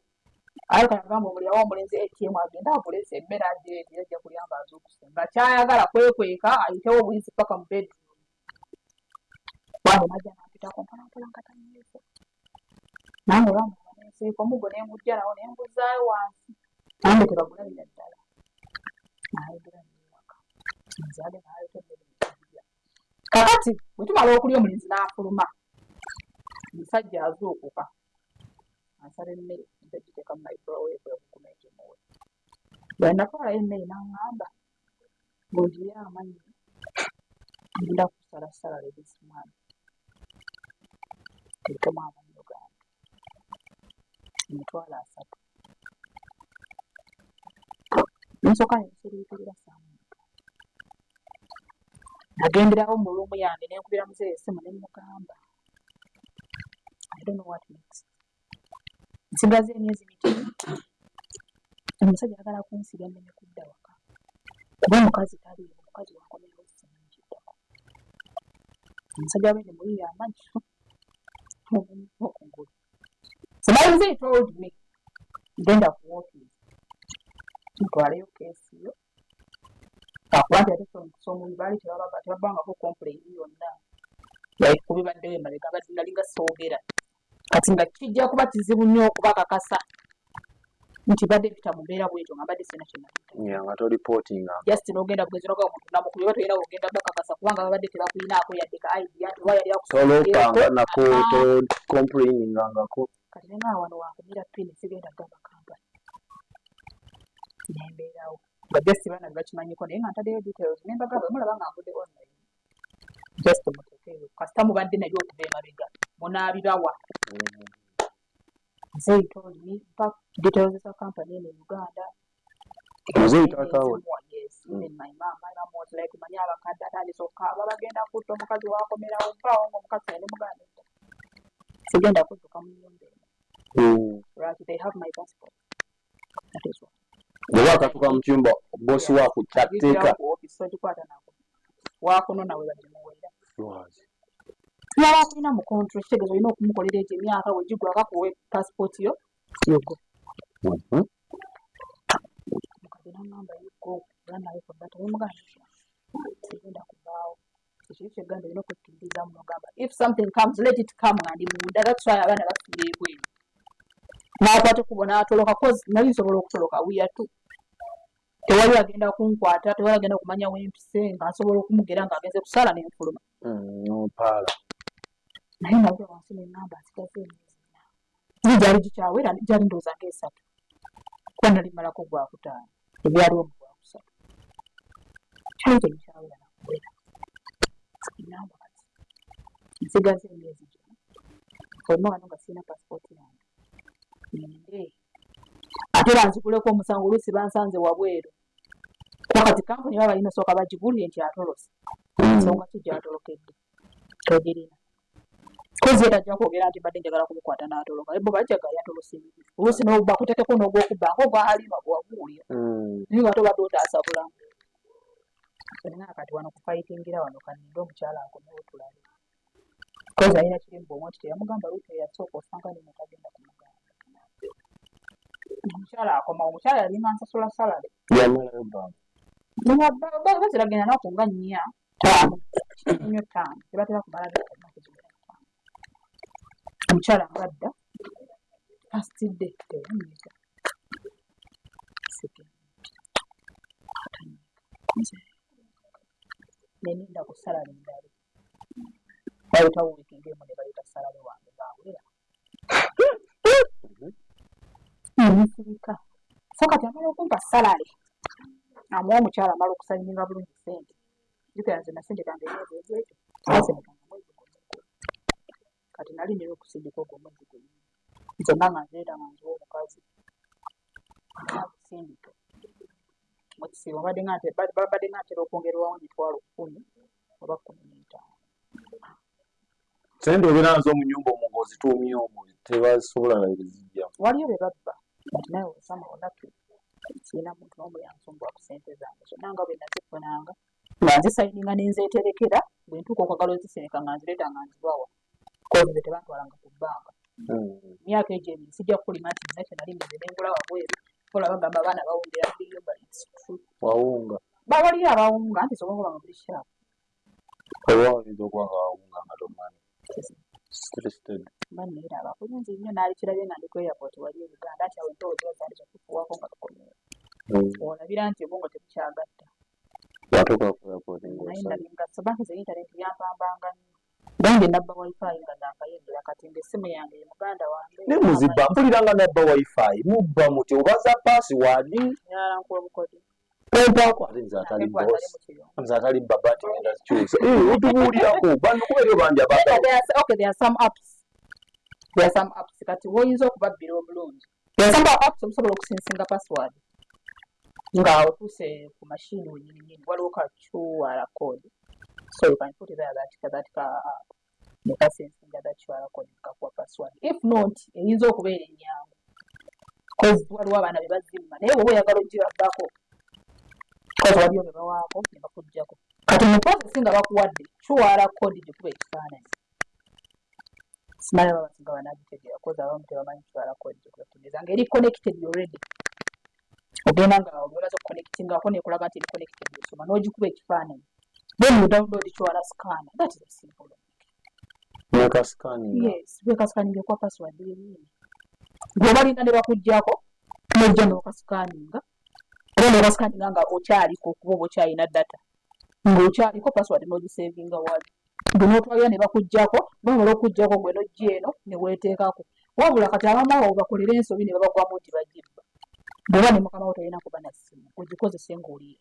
Aye kagamba omulyawo omulenzi ATM agende agulese emmere agireete, ajja kulya ng'azuukuse, nga kyayagala kwekweka ayitewo obuyisi paka mu bedroom. Bwange najja nampitako mpola mpola nga tanyiize, nange olwamulaba nensiika omuggo nengujja nawo nenguzaayo wansi, nange tebagulabira ddala. Nayogera newaka nzaage naleeta emmere netulya. Kakati bwe tumala okulya, omulenzi n'afuluma, omusajja azuukuka asaba emmere nja giteeka mu microwave ebukuma egimuwe. Bwe natwalayo emmere n'aŋŋamba, ng'ogiye amannyo ngenda kusala salary this month, teekemu amannyo gange 300,000. Nsooka nensiriikirira saamuyiga. Nagenderawo mu room yange nenkubira muzeeyi essimu ne mugamba, I don't know what next, nsigaza emyezi mitono, omusajja ayagala kunsibya nneme kudda waka kuba omukazi taliiwo, omukazi wakomerawo simanyi kiddako. Omusajja wabende muyiye amannyo okugulu. So my mzee told me, genda ku office mutwaleyo case yo, akuba nti ate omukisa omubi baali tebabangako complain yonna, like kubibaddewo emabega badde nali nga soogera. Kati nga kijja kuba kizibu nnyo okubakakasa nti badde mpita mu mbeera bwetyo nga mbadde sirina kyenayita. Yeah, nga tolipootinga. Just n'ogenda bugezi noga omuntu namukubye oba tolina wogenda bakakasa kubanga babadde tebakuyinaako yadde ka idea nti oba yali tolopanga nako, tocomplainingangako. Kati nenga wano wakumira pini, sigenda gamba kampani, nembeerawo nga just baana bebakimanyiko, naye nga ntaddeyo details nembagamba, mulaba nga nvudde online, just mutekeeyo kasita mubadde nabyo okuva emabega munaabibawa. Muzeeyi told me mpa details za company eno e Uganda. Muzeeyi taata we? Yes, even my mom. My mom was like, manyi abakadde atandise okukaaba, bagenda kutta omukazi wakomerawo mpaawo ng'omukazi yali muganda edda. Sigenda kudduka mu nnyumba eno. Lwaki? They have my passport. That is why. Bw'oba akatuuka mu kiyumba, boss waakukyateeka. Ku office togikwata nako. Waakunona we bagimuweera. Lwaki? Yaba akulina mu control, kitegeeza olina okumukolera egyo emyaka bwe gigwako akuwe passport yo yogo. Mukadde n'aŋŋamba, you go, run away from that. Nemugamba, sigenda kuvaawo. Ekyo kyegamba olina okwekkiririzaamu n'ogamba, if something comes, let it come, nga ndi munda. That's why abaana bafiira ebweru. N'akwata ekkubo n'atoloka, cause nali nsobola okutoloka, we are two. Tewali agenda kunkwata, tewali agenda kumanya wempise, nga nsobola okumugera ng'agenze kusala n'enfuluma. Nompaala. Naye nagula wansi neŋŋamba nsigaze emyezi ena. Naye gyali gikyawera, gyali ndowooza ng'esatu. Kuba nali mmalako gwakutaano, ebyaliwo mu gwakusatu. Kyali tebikyawera nakuwera. Ŋŋamba kati nsigaze emyezi gino, olina wano nga sirina pasipooti yange. Ngende ate banziguleko omusango, oluusi bansanze wabweru. Kuba kati kampuni baba balina sooka bagigulire nti atolose. Ensonga ki gy'atolokedde? Togirina. Kozi ye tajja kwogera nti mbadde njagala kumukwata n'atoloka. Bo bajjaga yatolose bibi. Oluusi bakuteekeko n'ogwokubba ng'ogwa Halima gwe waguwulira. Naye nga tobadde otaasa bulamu. Nina kati wano kufightingira wano, kaninde omukyala akomewo tulabe. Kozi alina kiri mu bwongo nti teyamugamba route eyasooka, osanga nino tagenda kumugamba. Omukyala akomawo, omukyala yalinga nsasula salary. Yamalayo bbanga. Baziragenda naku nga nnya, ttaano, nnyo ttaano, tebatera kumala ennaku ziwera ttaano. Omukyala ngadda, first day teyanyiga. Sigenda. Neninda ku salary ndala. Bayitawo wiiki ng'emu ne baleeta salary wange ng'awera. Nensirika. So kati amala okumpa salary, amuwa omukyala, amala okusayininga bulungi ssente. Jjukira nze nasindikanga emyezi egyo, saasindikanga mwezi gumu. Kati nali nina okusindika ogwo omwezi gwennyini. Zonna nga nzireeta nga nziwa omukazi. Azisindike. Mu kisiibo babadde nga ntera okwongerwawo 100,000 oba 15,000. Sente obeera nazo mu nnyumba omwo ng'ozituumye omwo, tebasobola zijjamu? Waliyo be babba, but naye somehow lucky sirina muntu n'omu yansumbuwa ku ssente zange. Zonna nga bwe nazifunanga nga nzisayininga ne nzeeterekera, bwe ntuuka okwagala ozisindika nga nzireeta nga nzibawa. Cause nze tebantwalanga ku bbanka. Emyaka egyo 2 sijja kukulima nti nina kye nali ngenze ne ngula wabweru. Kola bagamba abaana bawungira biriyo, but it's true. Wawunga? Waliyo abawunga anti sobola okuba nga buli sharp. Oba oyinza okuba nga wawunga nga tomanyi. Stressed. Mba neeraba bulungi nnyo, naalikirabye nga ndi ku airport wali e Uganda nti awo empewo ziba zitandise okufuuwako nga tukomyewo. Olabira nti obwongo tebukyagatta. Watuuka ku airport Naye ng'osaba. Nali nga banki ze internet yampambanga nnyo. Gange nabba wifi nga naakayingira, kati ng'essimu yange ye muganda wange. Ne muzibba, mpulira nga nabba wifi mubba muti obaza password? Nyala nkuwa bukodi. Ompaako ate nze atali Ate gwe boss. atali mu kiyungu. Nze atali baba nti ngenda kyusa. Eh, otubuulirako bano kuba eriyo bangi abaagala. Okay, there are some apps. There are some apps kati woyinza okubabbira obulungi. There are some apps omusobola okusensinga password nga otuuse ku machine wennyini nnyini, waliwo ka QR code, so you can put there that ka app ne kasensinga that QR code ne kakuwa password. If not, eyinza okubeera ennyangu cause waliwo abaana be bazimma, naye bw'oba oyagala ogibabbako, cause waliyo be bawaako ne bakuggyako. Kati mu process nga bakuwadde QR code, gikuba ekifaananyi. Simanyi oba abasinga banagitegeera cause abamu tebamanyi QR code gyekubategeeza nga eri connected already. Ogenda nga bwemaze okuconnectingako nekulaga nti eri connected, osoma n'ogikuba ekifaananyi, then you download QR scanner. That is a simple one. Neka scanning. Yes, bwekascanninga ekuwa password yennyini. Bw'obalinda ne bakuggyako nojja n'okascanninga oba n'okascanninga nga okyaliko, kuba oba okyalina data ng'okyaliko, password n'ogisavinga wali. Gwe n'otwalira ne bakuggyako, bamala okuggyako gwe n'ojja eno ne weeteekako. Wabula kati abamu abo bakolera ensobi ne babagwamu nti bagibba. Bw'oba ne mukama wo tolina kuba na ssimu, ogikozese ng'oliyo.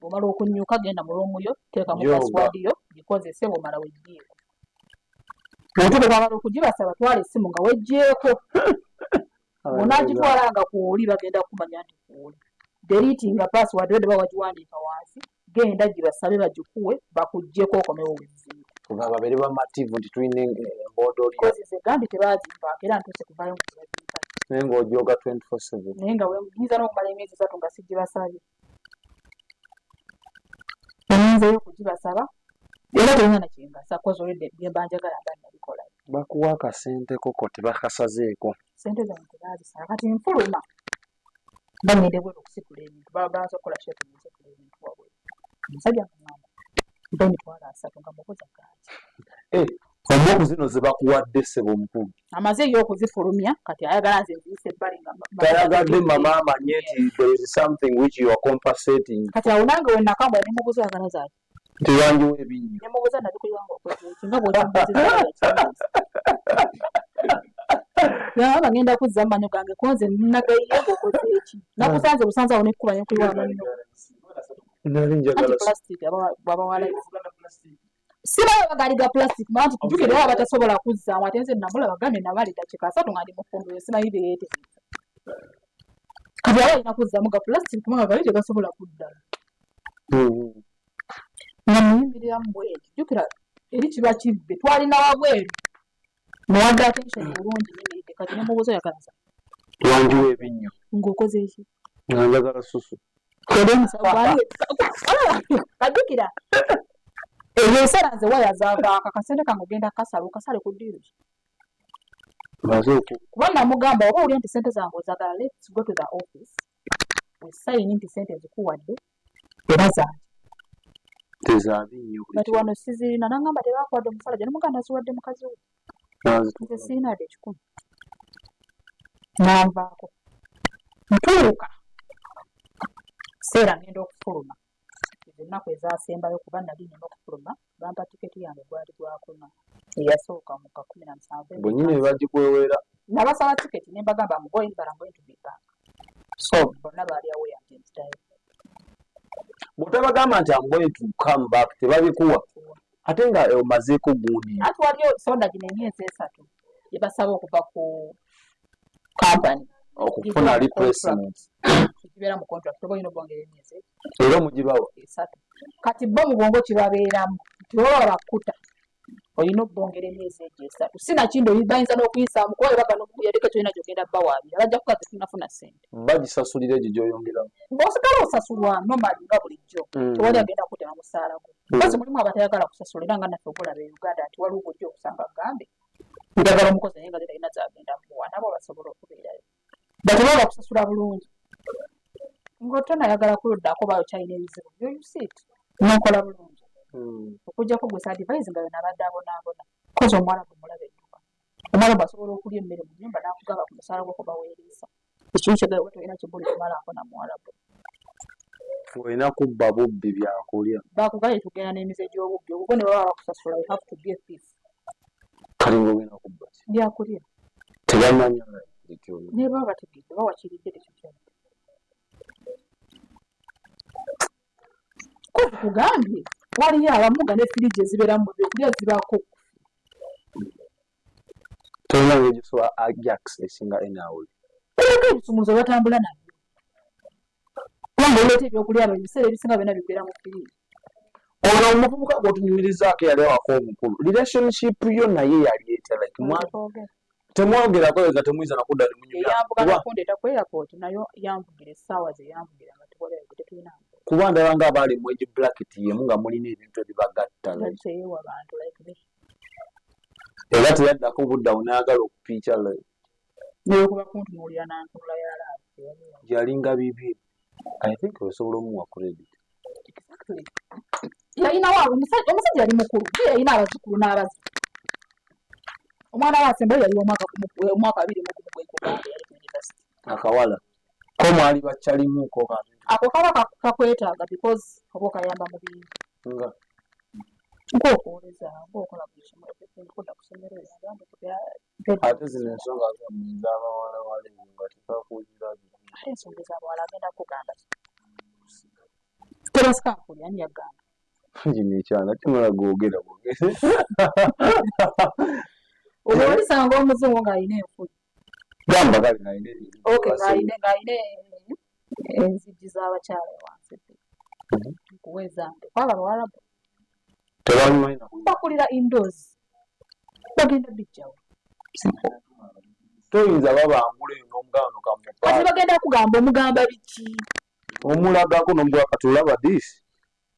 Bw'omala okunyuka genda mu room yo, teekamu Yoga. password yo, gikozese, bw'omala weggyeeko. Bw'otuuka okwagala okugibasaba, twala essimu nga weggyeeko. Bw'onaagitwala nga kwoli bagenda kumanya nti kwoli. Deletinga password yo ba wagiwandiika wansi, genda gibasabe bagikuwe bakuggyeko okomewo wezziiko. Nga babeere bamativu nti tulina emboodoli. Cause nze gambi tebazimpaako era ntuuse kuvaayo nga tebazimpa. Naye ng'ojooga 24/7. Naye nga nyinza n'okumala emyezi 3 nga sigibasabye. Oyinzayo okugibasaba era tolina na kyengasa cause already bye mba njagala mba nabikola. Bakuwa akasente koko tebakasazeeko? Ssente zange tebaazisala. Kati nfuluma mba ngenda ebweru okusitula ebintu, babanza okukola shopping, nsitula ebintu wabweru. Omusajja ng'aŋŋamba mpa 30,000 nga mubuuza gaaki. Eh, omuku zino ze bakuwadde ssebo omukulu. Amaze ye okuzifulumya, kati ayagala nze nziyise ebbali nga Tayagadde mama amanye nti there is something which you are compensating. Kati awo nange we nakambula ne mubuuza oyagala zaaki? Nti wangiwo ebinnyo. Ne mubuuza nabikuyiwanga okoze ki nga bw'okimbuuzizza. Yaba ngenda kuzza amannyo gange ko nze nagayiye ng'okoze eki? Nakusanze busanze awo nekkuba ne nkuyiwa amannyo. Nali Anti njagala plastic bwabawala sibayo bagaali ga plastic manti jjukira era batasobola kuzzaamu, ate nze namulaba gambye nabala eddakiika 30 nga ndi mufumbiro, simanyi bye yeetegereza. Kati aba alina kuzzaamu ga plastic kubanga gali tegasobola kuddayo. Nga muyimiriramu bwenti, jjukira eri kiba kibbe twalina wabweru, muwadde attention bulungi, nyimiridde kati ne mubuuza oyagala za Wangiwo ebinnyo. Ng'okoze eki? Nga njagala susu. Kajjukira ebyo ebiseera nze waya zavaako akasente kange ogenda kasala okasale ku ddiiro ki? Maze oku Kuba namugamba oba owulira nti sente zange ozagala, let's go to the office, wesayini nti sente zikuwadde era zange. Tezabinnyo buli Kati wano sizirina, nangamba tebakuwadde omusala gyo, nemugamba naziwadde mukazi we. Nazituula. Nze sirina yadde 100. Nanvaako ntuuka. Kiseera ngenda okufuluma, ezo ennaku ezasembayo, kuba nali nina okufuluma, bampa tiketi yange, gwali gwakuna, eyasooka mu ka 17. Bwennyini bagikweweera. Nabasaba tiketi ne mbagamba, "I'm going, but I'm going to be back." So bonna baali aware nti nzitayo. Bw'otabagamba nti "I'm going to come back," tebabikuwa, ate nga omazeeko gundi. Anti waliyo soda gino emyezi 3 gye basaba okuva ku company. Okufuna replacement. Ekibeera mu contract, oba olina obwongera emyezi Era omugibawa? 3. Kati bo mu bwongo kibabeeramu nti oba bakkuta, olina okubongera emyezi egyo 3. Sinakindi bayinza n'okuyisaamu, kuba webaga n'okuyadeko tolina gyogenda bawaabira, bajja kuba tetunafuna ssente. Bagisasulira egyo gy'oyongeramu? Ng'osigala osasulwa normally nga bulijjo. Tewali agenda kutema musaala gwo. Kozi mulimu abatayagala kusasula, era nga naffe ogulaba e Uganda nti waliwo gojja okusanga gambe njagala omukozi, naye nga talina zagenda muwa, nabo basobola okubeerayo, but oba bakusasula bulungi ng'otonayagala kuluddako, ba okyalina ebizibu byo, you sit n'okola bulungi. Okujjako gwe saadivise nga yona abadde abonaabona, kozi omuwarabu mulaba edduka, omuwarabu asobola okulya emmere mu nnyumba n'akugamba ku musaala gwo kuba weeriisa ekintu kyegayo, oba tolina kibuli kumalaako na muwarabu. Olina kubba bubbi byakulya. Bakugambye tugenda n'emize gy'obubbi obwo, ne baba bakusasula, you have to be a thief. Kali ng'ogenda kubba ki? Byakulya. Tebamanya. Ne baba bategedde, bawakiridde tekikyadde. Kozi kugambye waliyo abamu nga ne firiji ezibeeramu ebyokulya zibaako. Tolina ngeri gyosobola Ajax esinga enawuli? Erako ebisumuluzo batambula nabyo, kubanga oleeta ebyokulya abo ebiseera ebisinga byonna bibeera mu firiji. Ono omuvubuka gw'otunyumirizaako yali awaka omukulu, relationship yo naye yali etya? Like temwogerako nga temuyinza nakudda nemunyumya? Eyanvuga nakundeeta ku airport, nayo yanvugira essaawa ze yanvugira nga tewali tetulina. Kuba ndaba nga abaali mu age bracket yemu nga mulina ebintu ebibagatta. Yali teyeewa bantu like me. Era teyaddako buddawo n'ayagala okupiica like? Neyokuba kuntunuulira nantunula yalaavu. Yalinga bibi. I think osobola omuwa credit. Exactly, yalinawo omusajja yali mukulu, ye yalina abazzukulu n'abazzukulu. Omwana we asembayo yali omwaka 21 gwekugamba yali ku university. Akawala ko mwali bakyalimuko? Ako kaba kakwetaaga because oba okayamba mu bingi. Nga? Ng'okwoleza, ng'okola buli kimu, everything, kudda ku ssomero. Ate zino ensonga zammwe ez'abawalawala ezo nga tekakuulira? Ate ensonga ez'abawala agenda kugamba ki? Tebasika nfuli, ani yagamba? Kino ekyana kimala googera bwogezi. Olwo olisanga omuzungu ng'alina enfuli. Gamba kale ng'alina. Okay, ng'alina enzigi z'abakyala wansi. Nkuwa ezange kwaba abawarabu. Tebabimanyi. Bakulira indoors, bagenda bijjawo. Toyinza babangula eyo n'omugano. Kati kamupa. Bagenda kugamba omugamba biki? Omulagako n'omugaa kati olaba this.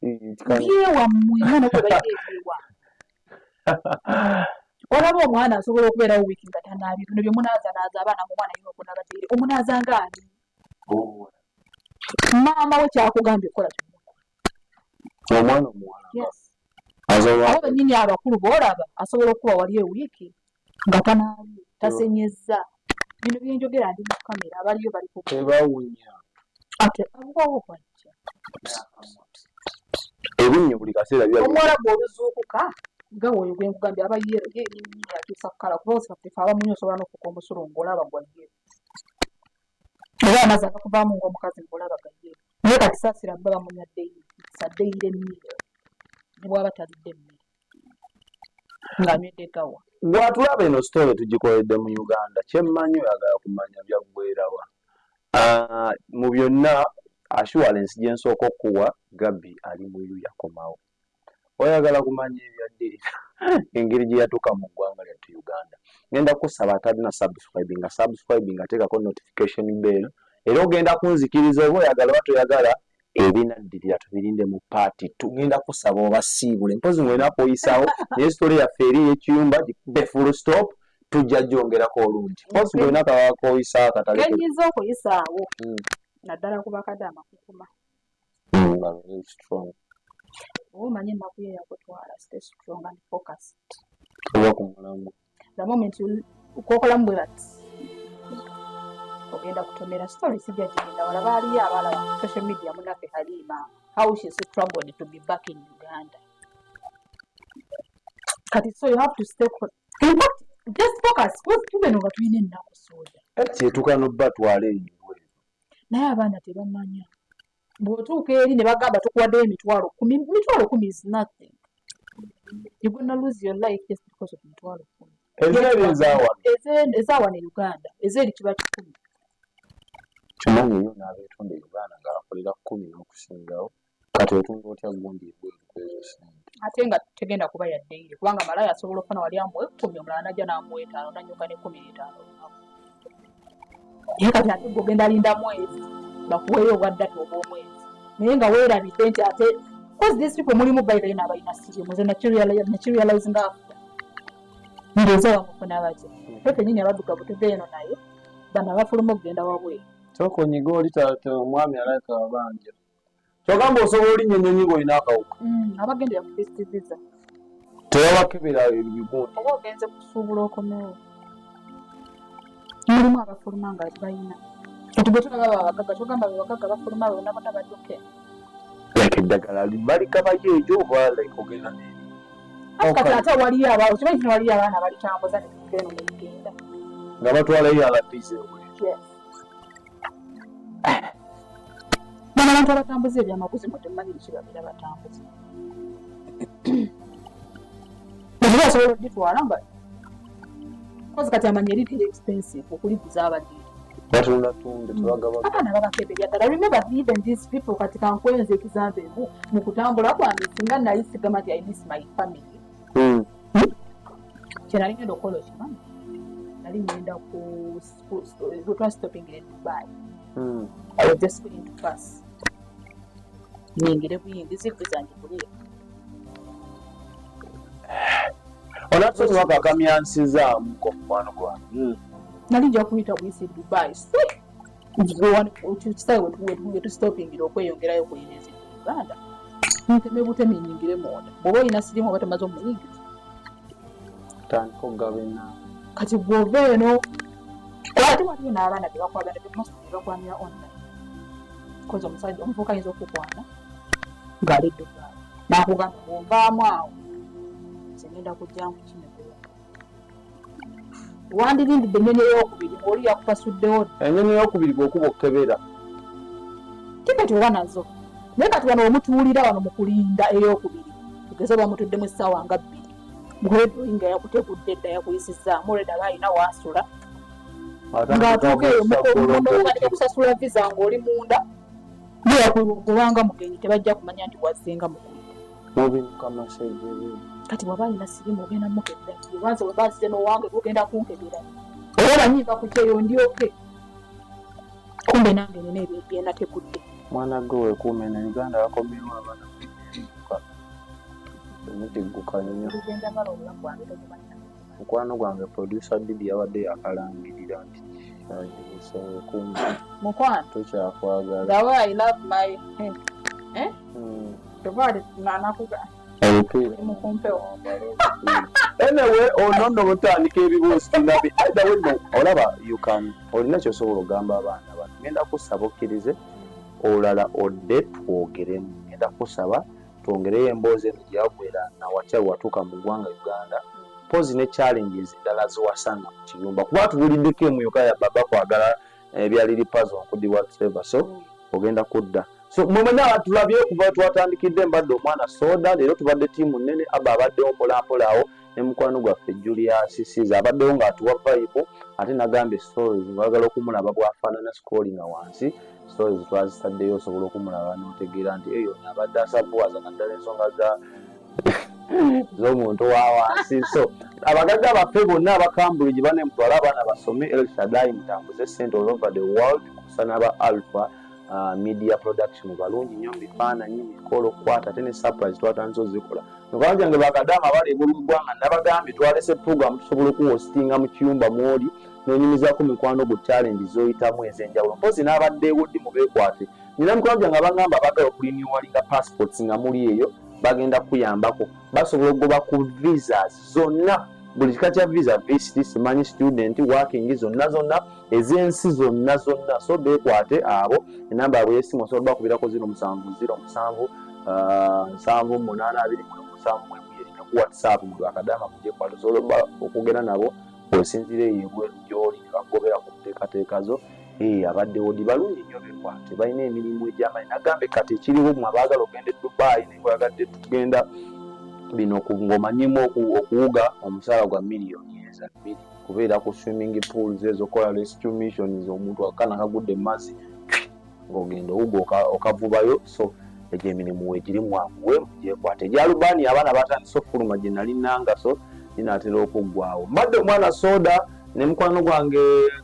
Byewammwe nga nabwe balina ebyewa. Olaba omwana asobola okubeerawo wiiki nga tanaabye. Bino bye munaazanaaza abaana mu mwana alina okunaaba teire, omunaaza nga ani? Maama we kyakugambye okukola kyonna. Omwana omuwala. Yes. Asobola. Abo bennyini abakulu boolaba asobola okuba wali ewiiki nga tanaabye, tasenyezza. Bino byenjogera ndi mu kamera, abaliyo bali ku. Tebawunya? Ate abuwawo bwajja. Ebinnyo buli kaseera biba. Omuwala gwe oluzuukuka nga woyo gwe nkugambye aba yellow, ye nyinyi akyusa kkala, kuba osaffe abamunyi osobola n'okufuuka omusulo ng'olaba gwa yellow, oba amazzi agakuvaamu ng'omukazi ng'olaba ga yellow. Naye kati saasira bba bamunywa daily, it's a daily meal, ne bw'aba talidde emmere ng'anywedde gawa. Gwatulaba eno story tugikoledde mu Uganda, kyemmanyi oyagala kumanya byaggwerawa. Ah, mu byonna assurance gye nsooka okuwa, Gabi ali mu yu yakomawo. Oyagala kumanya ebyaddirira, engeri gye yatuuka mu ggwanga lyattu Uganda, ngenda kusaba atalina subscribing nga subscribing, ateekako notification bell, era ogenda kunzikiriza oba oyagala oba toyagala, ebinaddirira tubirinde mu part. Tugenda kusaba obasiibule mpozi ng'olina kwoyisaawo, naye story yaffe eri ey'ekiyumba gikube full stop, tujja gyongerako olundi. Mpozi ng'olina kakoyisaawo akatale. Kenyinza okuyisaawo naddala ku bakadde amakukuma. Nga very strong. Oba omanyi ennaku ye yakutwala, stay strong and focused. Oba ku mulamu. The moment you okokolamu bwe bati. Ogenda kutomera story, sijja gigenda wala. Baaliyo abalaba ku social media, munaffe Halima, how she struggled to be back in Uganda. Kati so you have to stay in fact, just focus, tuve no nga tulina ennaku soja. Kyetuka nobatwala eyo ebweru. Naye abaana tebamanya. Bw'otuuka eri ne bagamba tukuwaddeyo 100,000, 100,000 is nothing. You're gonna lose your life just because of 100,000. Ezeeri ezawano? Ezawano e Uganda, ezeeri kiba 100. Kimanyi yo n'abeetunda e Uganda nga bakolera 10 n'okusingawo. Kati otunda otya gundi ebweru kwezo sente? Ate nga tegenda kuba yaddeire, kubanga malaya asobola okufuna wali amuwa 10, omulala najja n'amuwa 5, nanyuka ne 15 olunaku. Naye kati ate gwe ogenda linda mwezi bakuweeyo obwa data obw'omwezi, naye nga weerabidde nti ate, cause these people mulimu, by the way, n'abalina sirimu. Nze nakirealizing after ndowooza bamufuna batya. Ffe kenyini abaddugavu tuva eno, naye bano abafuluma okugenda wabweru. Sooka onyiga oli omwami alabika wabanja. Kyogamba osobola olinnya ennyonyi ng'olina akawuka? Abagendera ku visit visa. Tebabakebera ebigundi? Oba ogenze kusuubula okomewo, mulimu abafuluma nga balina. Kati gwe tulaba abagagga, kyogamba abagagga bafuluma bonna bonna badduke? Like eddagala baligabayo eyo oba like ogenda ne Kati ate waliyo aba, okimanyi nti waliyo abaana abalitambuza ne tuva eno ne ligenda. Nga batwalayo ARVs ebweru? Yes. Bano abantu abatambuza ebyamaguzi, mwe temumanyi biki babeera batambuza. Era basobola ogitwala nga kozi kati amanya eri very expensive okuliguza abadde. Batunda tunde, tebagaba. Abaana babakebera ddala. Remember, even these people, kati kankwenza example emu mu kutambula kwange, singa nali sigamba nti I miss my family, kye nali ngenda okukola, okimanyi, nali ngenda ku twastopingira e Dubai. I was just going to pass, nyingire buyingizi, visa ngigulire. Onatosomaka akamyansizaamuko mukwano gwange. Nali nja kuyita buyisi Dubai kisaawe wetustopingira okweyongerayo okuyingiza Uganda, nteme butemi nyingire munda. Bw'oba olina sirimu oba tomaze omuyingiza. Tandika okugaba enamba. Kati bw'ova eno, ate waliyo n'abaana bebakwagala bebakwanira online, kozi omusajja omuvubuka ayinza okukwana ng'ali Dubai n'akugamba bw'ovaamu awo nze ngenda kujja nkukinegula. Wandirindidde ennyonyi eyokubiri ng'oli yakupasuddewo. Ennyonyi eyokubiri bw'okuba okukebera. Tiketi oba nazo, naye kati wano omutuulira wano mu kulinda eyokubiri, tugeze oba mutuddemu essaawa nga 2, mukoledde nga yakutegudde dda, yakuyisizaamu olwedda, aba alina waasula ng'atuuka eyo mutandika kusasula visa ng'oli munda kubanga mugenyi, tebajja kumanya nti wazzenga mukulu. Mubinuka masejere. Kati bw'aba alina sirimu ogenda mukebera wanze, weba nzize n'owange gugenda kunkebera oba omanyi nva ku kyeyo ndyoke kumbe nange nina ebyo byenategudde. Mwana gwe weekuume na Uganda, bakomyewo abaana temutigguka nnyo. Njagala obulamu bwange tobumanyi. Mukwano gwange producer Didi yabadde yakalangirira nti weekuume. Mukwano. Tokyakwagala. The way I love my eh? Tobali nakuga. Omupiira. Mukumpewo. Anyway, ono nno butandika ebibuuzo tunabi. Either way no, olaba you can, olina kyosobola okugamba abaana bano. Ngenda kusaba okkirize olala odde twogeremu. Ngenda kusaba twongereyo emboozi eno gye yaggwera nawatya watuuka mu ggwanga Uganda, pozi ne challenges endala zewasanga mu kiyumba, kuba tubuliddeko emu yokka ya baba kwagala ebya Lil Pazo nkudi whatever. So ogenda kudda. So mwe mwenna abatulabye kuva twatandikidde, mbadde omwana soda. Leero tubadde ttiimu nnene. Aba abaddewo mpolampola awo ne mukwano gwaffe Julius Caesar abaddewo ng'atuwa vibe, ate nagambye stories ng'oyagala okumulaba bw'afaanana, scrollinga wansi, stories twazitaddeyo, osobola okumulaba n'otegeera nti eyo abadde asavuwaza naddala ensonga za z'omuntu wa wansi. So abagagga baffe bonna aba Cambridge bane, mutwale abaana basome. El Shaddai, mutambuze sente all over the world kusa n'aba Alpha Media Production, balungi nnyo mu bifaananyi, mikolo kwata, ate ne surprise twatandise ozikola. Mikwano gyange bakadaama abali ebweru w'eggwanga, nabagambye twalese program, tusobola okuhostinga mu kiyumba mwoli n'onyumizaako mikwano gwo challenge z'oyitamu ez'enjawulo. Mpozi n'abaddeewo ddi mubeekwate. Nina mikwano gyange abangamba abagala okurenewinga passports nga muli eyo, bagenda kuyambako, basobola okugoba ku visas zonna. Buli kika kya visa, visit, simanyi student, working, zonna zonna ez'ensi zonna zonna. So beekwate abo, enamba yabwe y'essimu osobola bakubirako 07 07 78 27 ne ku WhatsApp mu lwakadaama mugyekwata, osobola okwogera nabo osinziira eyo ebweru gy'oli ne bakugobera ku nteekateeka zo. Abaddewo di balungi nnyo, beekwate, balina emirimu egy'amaanyi. Nagambe kati ekiriwo, mwe abaagala ogenda e Dubai, naye bwagadde tugenda bino ng'omanyimu okuwuga, omusaala gwa miliyoni eza 2 kubeera ku swimming pools ezo, okola rescue missions, omuntu akana kagudde mu mazzi ng'ogenda owuga okavubayo. So egyo emirimu weegiri, mwanguwe mugyekwate. Egya Albania abaana batandise okufuluma, gye nali nanga, so ginaatera okuggwawo. Mbadde omwana soda ne mukwano gwange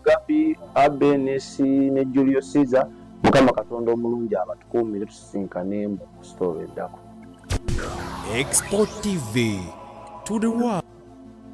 Gabi Abe ne Julio Caesar. Mukama Katonda omulungi abatukuumire, tusisinkane mu story eddako. Export TV to the world.